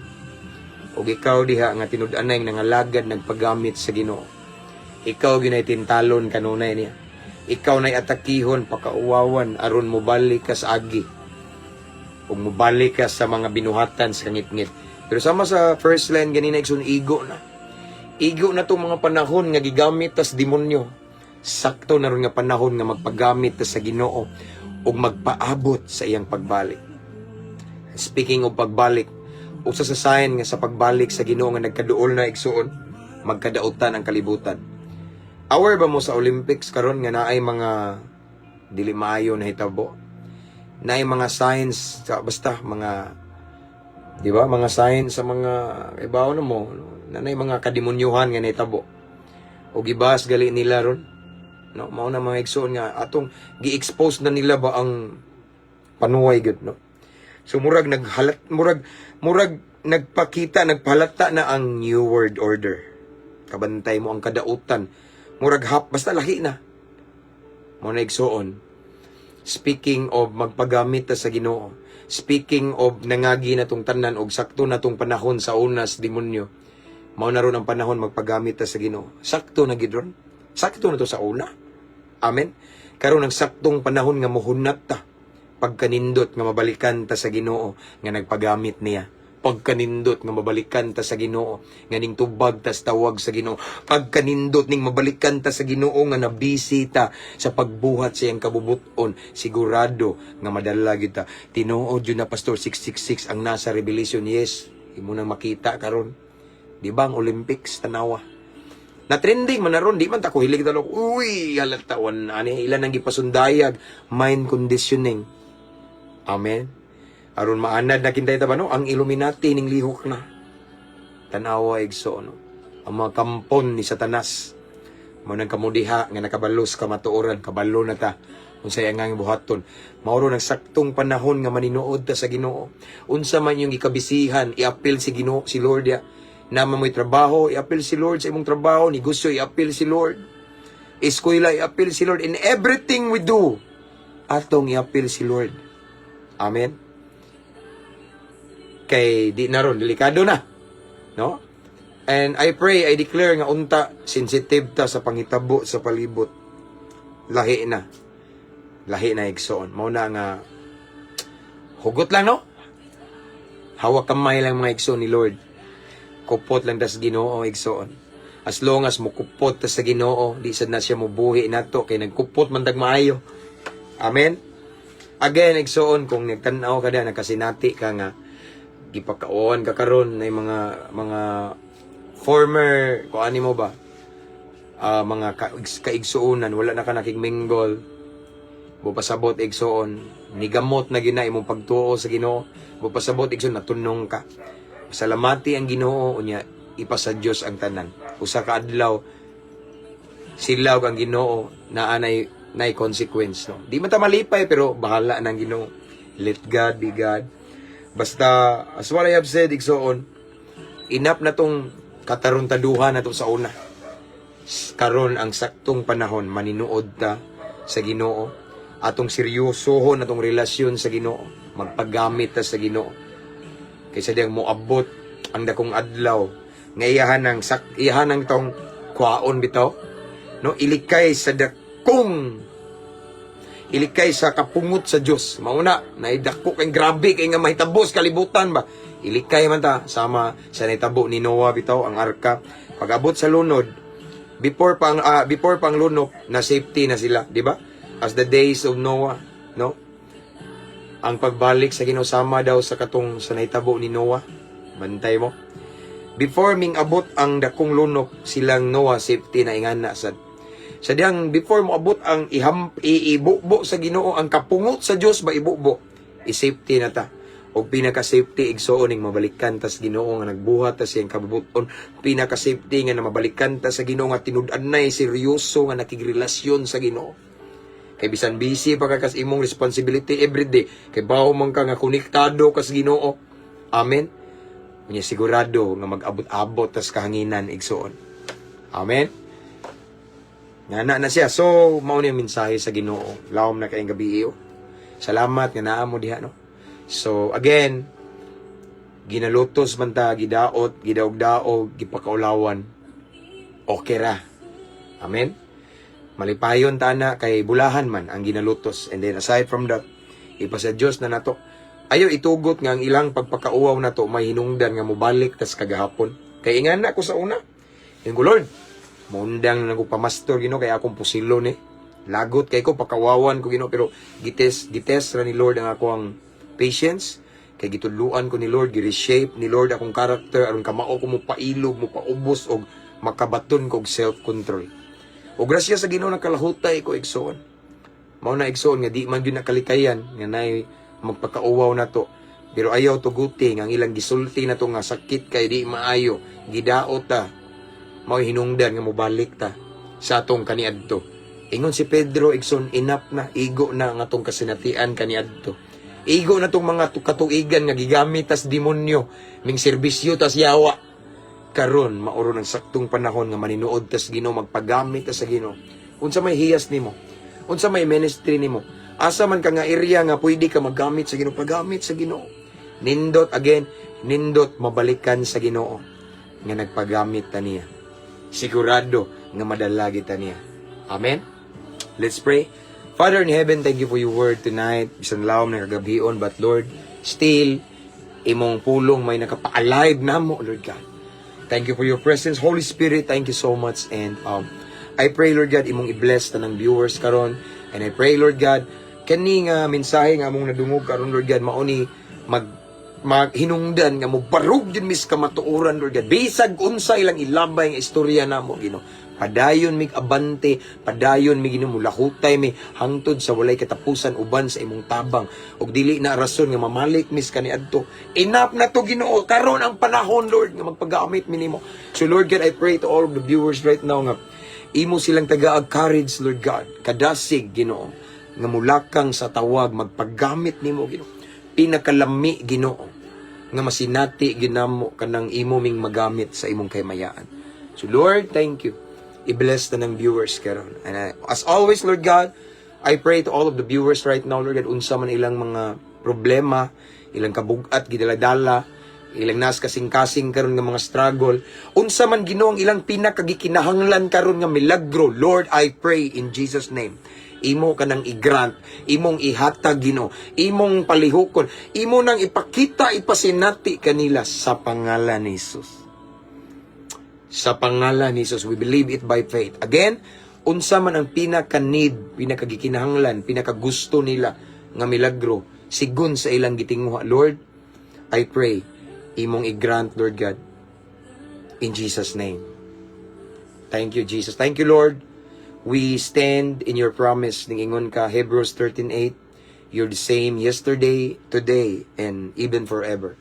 Ug ikaw diha nga tinud-anay nangalagad, nagpagamit sa Ginoo. Ikaw ginay tintalon kanunay niya. Ikaw nay atakihon, pakauwawan, aron mobalik ka sa agi. Ug mobalik ka sa mga binuhatan sa kangitngit. Pero sama sa first line ganina, igsoon, igo na. Igo na tong mga panahon nga gigamit tas demonyo. Sakto na ron nga panahon nga magpagamit ta sa Ginoo ug magpaabot sa iyang pagbalik. Speaking of pagbalik, usa sa sign nga sa pagbalik sa Ginoo nga nagkaduol na, igsuon, magkadautan ang kalibutan. Aware ba mo sa Olympics karon nga naay mga dili maayo na hitabo? Naay mga signs sa basta mga, di ba, mga signs sa mga ibaw na mo, no? Naay mga kademonyuhan nga nahitabo. O gibas gali nila ron. No, mao na, mga igsoon, nga atong gi-expose na nila ba ang panuway gud, no. So murag naghalat murag murag nagpakita, nagpahalata na ang New World Order. Kabantay mo ang kadautan. Murag hap basta lahi na. Mao na, igsoon. Speaking of magpagamit ta sa Ginoo. Speaking of nangagi na tong tanan og sakto na tong panahon sa unas demonyo. Mao na ron ang panahon magpagamit ta sa Ginoo. Sakto na gid ron. Sakto na to sa una. Amen. Karon ang saktong panahon nga muhunat ta. Pagkanindot nga mabalikan ta sa Ginoo nga nagpagamit niya. Pagkanindot nga mabalikan ta sa Ginoo nga ning tubag tas tawag sa Ginoo. Pagkanindot ning mabalikan ta sa Ginoo nga nabisi ta sa pagbuhat sa iyang kabubuton, sigurado nga madala gyud ta. Tinuod yun na, Pastor, 666 ang nasa Revelation. Yes, imo nang makita karon. Di ba ang Olympics, tanawa? Na trending man na ron, di man ta ko hilig talok. Uy, halata wan ani ilan ang gipasundayag, mind conditioning. Amen. Aron maanad na kintay ta ba, no? Ang Illuminati ning lihok na. Tanawa, igsoon, no? Ang mga kampon ni Satanas. Mao nang kamo diha nga nakabalos kamatuoran, kabalo na ta unsay ang buhaton. Mao ron ang saktong panahon nga maninuod ta sa Ginoo. Unsa man yung ikabisihan, iapil si Ginoo, si Lord ya. Naa mo'y trabaho, iapil si Lord sa imong trabaho, negosyo, iapil si Lord. Eskwela, iapil si Lord. In everything we do, atong iapil si Lord. Amen. Kay di na ron, delikado na. No? And I pray, I declare nga unta sensitive ta sa panghitabo sa palibot. Lahi na. Lahi na, igsoon. Mao na nga hugot lang, no? Hawak kamay lang, mga igsoon, ni Lord. Kupot lang tas Ginoo, igsoon. As long as mukupot ta sa Ginoo, di sad na siya mubuhi nato kay nagkupot man tag maayo. Amen. Again, igsoon, kung nagtan-aw ka da, nakasinati ka nga gipakaon ka karon na mga former ko ani mo ba, mga kaigsuonan, wala na ka nakig-mingle bo, pasabot, igsoon, nigamot na gina imong pagtuo sa Ginoo. Bo pasabot, igsoon, natunong ka, salamati ang Ginoo unya. Ipasa Dios ang tanan. Usa ka adlaw silaw ang Ginoo na anay nay consequence, no. Di man ta malipay, pero bahala nang Ginoo. Let God be God. Basta, as what I have said, igsoon, enough na tong kataruntaduhan na to sa una. Karon ang saktong panahon maninuod ta sa Ginoo. Atong seryosohon atong relasyon sa Ginoo. Magpagamit ta sa Ginoo. Kaysa diyang moabot ang dakong adlaw nga iyahan ang tong kwaon bitaw, no, ilikay sa dakong, ilikay sa kapungot sa Dios. Mauna naidako kay grabe kay nga mahitabos kalibutan ba. Ilikay man ta sama sa nahitabo ni Noah bitaw, ang arka. Pag-abot sa lunod, before pang lunok na, safety na sila, di ba? As the days of Noah, no? Ang pagbalik sa Ginoo sama daw sa katong sa nahitabo ni Noah. Bantay mo, before ming abot ang dakong lunok, silang Noah safety na, ingana sad sa diyang before mo abot ang iham iibubo sa Ginoo, ang kapungot sa Dios ba, ibubo, i-safety na ta. Og pinaka safety, igsoon, ning mabalikan ta sa Ginoo nga nagbuhat ta siyang kabubuton. Pinaka safety nga na mabalikan ta sa Ginoo nga tinud-anay seryoso nga nakigrelasyon sa Ginoo. Kay bisan busy pa ka kas imong responsibility everyday, kay bawo man ka nga konektado kas Ginoo. Amen. Unya sigurado nga mag-abot-abot tas kahanginan, igsoon. Amen. Nga na na siya. So, mao ni ang mensahe sa Ginoo. Lawom na kayong gabi, oh. Salamat nga naa mo diha, no. So, again, ginalutos man ta, gidaot, gidaog-daog, gipakaulawan. Okay ra. Amen. Malipayon ta na kay bulahan man ang ginalutos. And then aside from that, ipasa Dios na nato. Ayo itugot nga ang ilang pagpakauwaw nato may hinungdan nga mobalik tas kagahapon. Kay ingana ko sa una. Yung ko, "Lord, muundang na ko pamastor, Ginoo, kay akong pusilo ni. Lagot kay ko pakawawan ko, Ginoo," pero gites ra ni Lord ang ako ang patience kay gitudluan ko ni Lord, gi-reshape ni Lord akong character aron kamao ko mo pailog, mo paubos og makabaton ko og self-control. O grasya sa Ginoo, nakalahutay ko, igsoon. Mao na, igsoon, nga di man gyud nakalikayan nga nay magpakauwaw na to. Pero ayaw tuguti nga ang ilang gisulti na to nga sakit kay di maayo, gidaot ta. Mao hinungdan nga mobalik ta sa atong kaniadto. Ingon si Pedro, igsoon, enough na, igo na nga atong kasinatian kaniadto. Igo na tong mga katuigan nga gigamit tas demonyo, ming serbisyo tas yawa. Karon mauro ng saktong panahon nga maninuod tas Ginoo, magpagamit ta sa Ginoo. Unsa may hiyas nimo? Unsa may ministry nimo? Asa man ka nga area nga pwede ka maggamit sa Ginoo, pagamit sa Ginoo. Nindot again, nindot mabalikan sa Ginoo nga nagpagamit ta niya. Sigurado nga madala kita niya. Amen. Let's pray. Father in heaven, thank you for your word tonight. Bisan lawom na kagabhion, but Lord, still, imong pulong may nakapa-alive namo, Lord God. Thank you for your presence. Holy Spirit, thank you so much. And I pray, Lord God, imong i-bless tanang viewers karon. And I pray, Lord God, kani nga mensahe nga among nadungog karon, Lord God, mao ni mag maghinungdan nga mo barug din mis kamatuoran, Lord God. Bisag unsa ilang ilabay nga istorya namo, Ginoo, padayon mig abante, padayon mi, Ginoo, mulahutay mi hangtod sa walay katapusan uban sa imong tabang ug dili na rason nga mamalik mis kaniadto. Enough na to, Ginoo. Karon ang panahon, Lord, nga magpagamit mi nimo. So Lord God, I pray to all of the viewers right now nga imo silang tagaag courage, Lord God, kadasig, Ginoo, nga mulakang sa tawag, magpagamit nimo, Ginoo. Pinakalami, Ginoo, nga masinati ginamo kanang imo ming magamit sa imong kaymayaan. So Lord, thank you. I-bless na ng viewers karon. And as always, Lord God, I pray to all of the viewers right now, Lord God, unsa man ilang mga problema, ilang kabugat, gidaladala, ilang nas kasing-kasing karon nga mga struggle, unsa man, Ginoo, ang ilang pinakagikinahanglan karon nga milagro, Lord, I pray in Jesus' name. Imo kanang i-grant, imong ihatag, Ginoo, imong palihukon, imo nang ipakita, ipasinati kanila sa pangalan ni Jesus. Sa pangalan ni Jesus, we believe it by faith. Again, unsa man ang pinaka-need, pinakagikinahanglan, pinakagusto nila nga milagro, sigon sa ilang gitinguha, Lord, I pray, imong i-grant, Lord God, in Jesus' name. Thank you, Jesus. Thank you, Lord. We stand in your promise. Ningingon ka, Hebrews 13:8, you're the same yesterday, today, and even forever.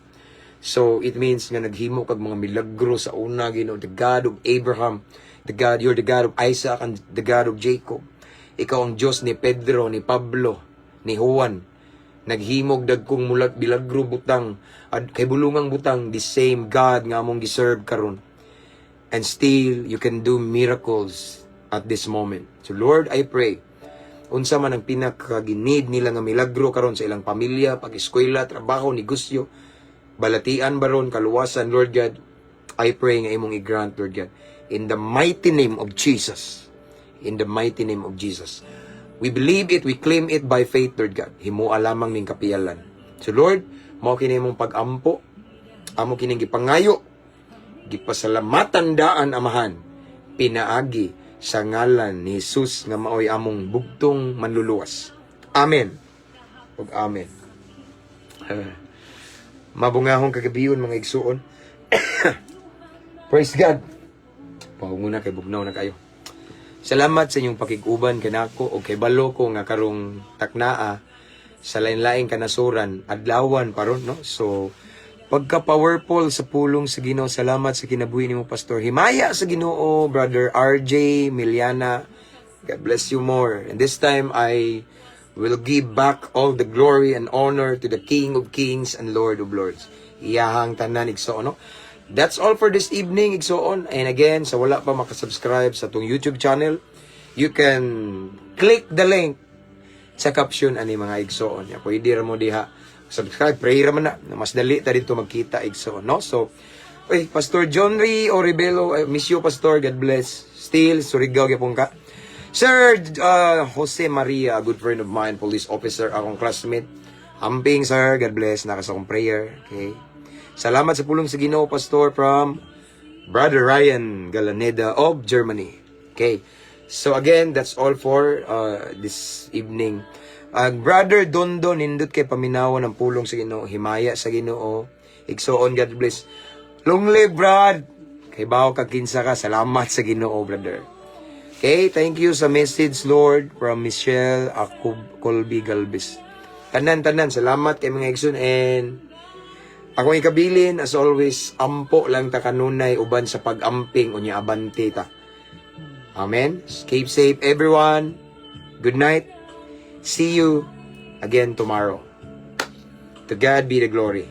So it means nga naghimo kag mga milagro sa una, Ginoo, the God of Abraham, the God, you're the God of Isaac and the God of Jacob. Ikaw ang Diyos ni Pedro, ni Pablo, ni Juan. Naghimog dagkong mulat bilagro butang ad kay bulungang butang, the same God nga among giserve karon. And still you can do miracles at this moment. So Lord, I pray unsa man ang pinakaginid nila nga milagro karon sa ilang pamilya, pag-eskwela, trabaho, negosyo, balatian baron, kaluwasan, Lord God, I pray nga imong i-grant, Lord God. In the mighty name of Jesus. In the mighty name of Jesus. We believe it, we claim it by faith, Lord God. Himua lamang ning kapiyalan. So Lord, mao kini imong pag-ampo, amo kining gipangayo, gipasalamatan daan, Amahan, pinaagi sa ngalan ni Jesus nga maoy among bugtong manluluwas. Amen. Ug amen. Mabungahong kagabion, mga igsuon. Praise God. Paunguna kay bugnaw na kayo. Salamat sa inyong pakig-uban kanako o kay balo ko nga karong taknaa sa lain-laing kanasuran, adlawan pa ron, no? So pagka powerful sa pulong sa Ginoo. Salamat sa kinabuhi nimo, Pastor. Himaya sa Ginoo, Brother RJ Miliana. God bless you more. And this time I will give back all the glory and honor to the King of Kings and Lord of Lords. Iyahang tanan, igsoon, no? That's all for this evening, igsoon. And again, sa wala pa makasubscribe sa atong YouTube channel, you can click the link sa caption ani, mga igsoon. Ya, pwede ra mo diha subscribe, pray ra man na. Mas dali ta dito magkita, igsoon, no? So, uy, Pastor John Ray Oribelo, I miss you, Pastor. God bless. Still, Surigao gyapon ka. Sir Jose Maria, a good friend of mine, police officer, akong classmate. Amping, sir. God bless. Naka sa akong prayer. Okay. Salamat sa pulong sa Ginoo, Pastor, from Brother Ryan Galaneda of Germany. Okay. So again, that's all for this evening. Brother Dondo, nindot kay paminawan ng pulong sa Ginoo, himaya sa Ginoo. Igsoon, God bless. Long live, Brad. Kay bawo ka kinsa ka, salamat sa Ginoo, brother. Okay, thank you sa message, Lord, from Michelle Akub Colby Galvez. Tanan, tanan, salamat kay mga igsoon and akong ikabilin, as always, ampo lang ta kanunay uban sa pag-amping, unya abante ta. Amen. Keep safe, everyone. Good night. See you again tomorrow. To God be the glory.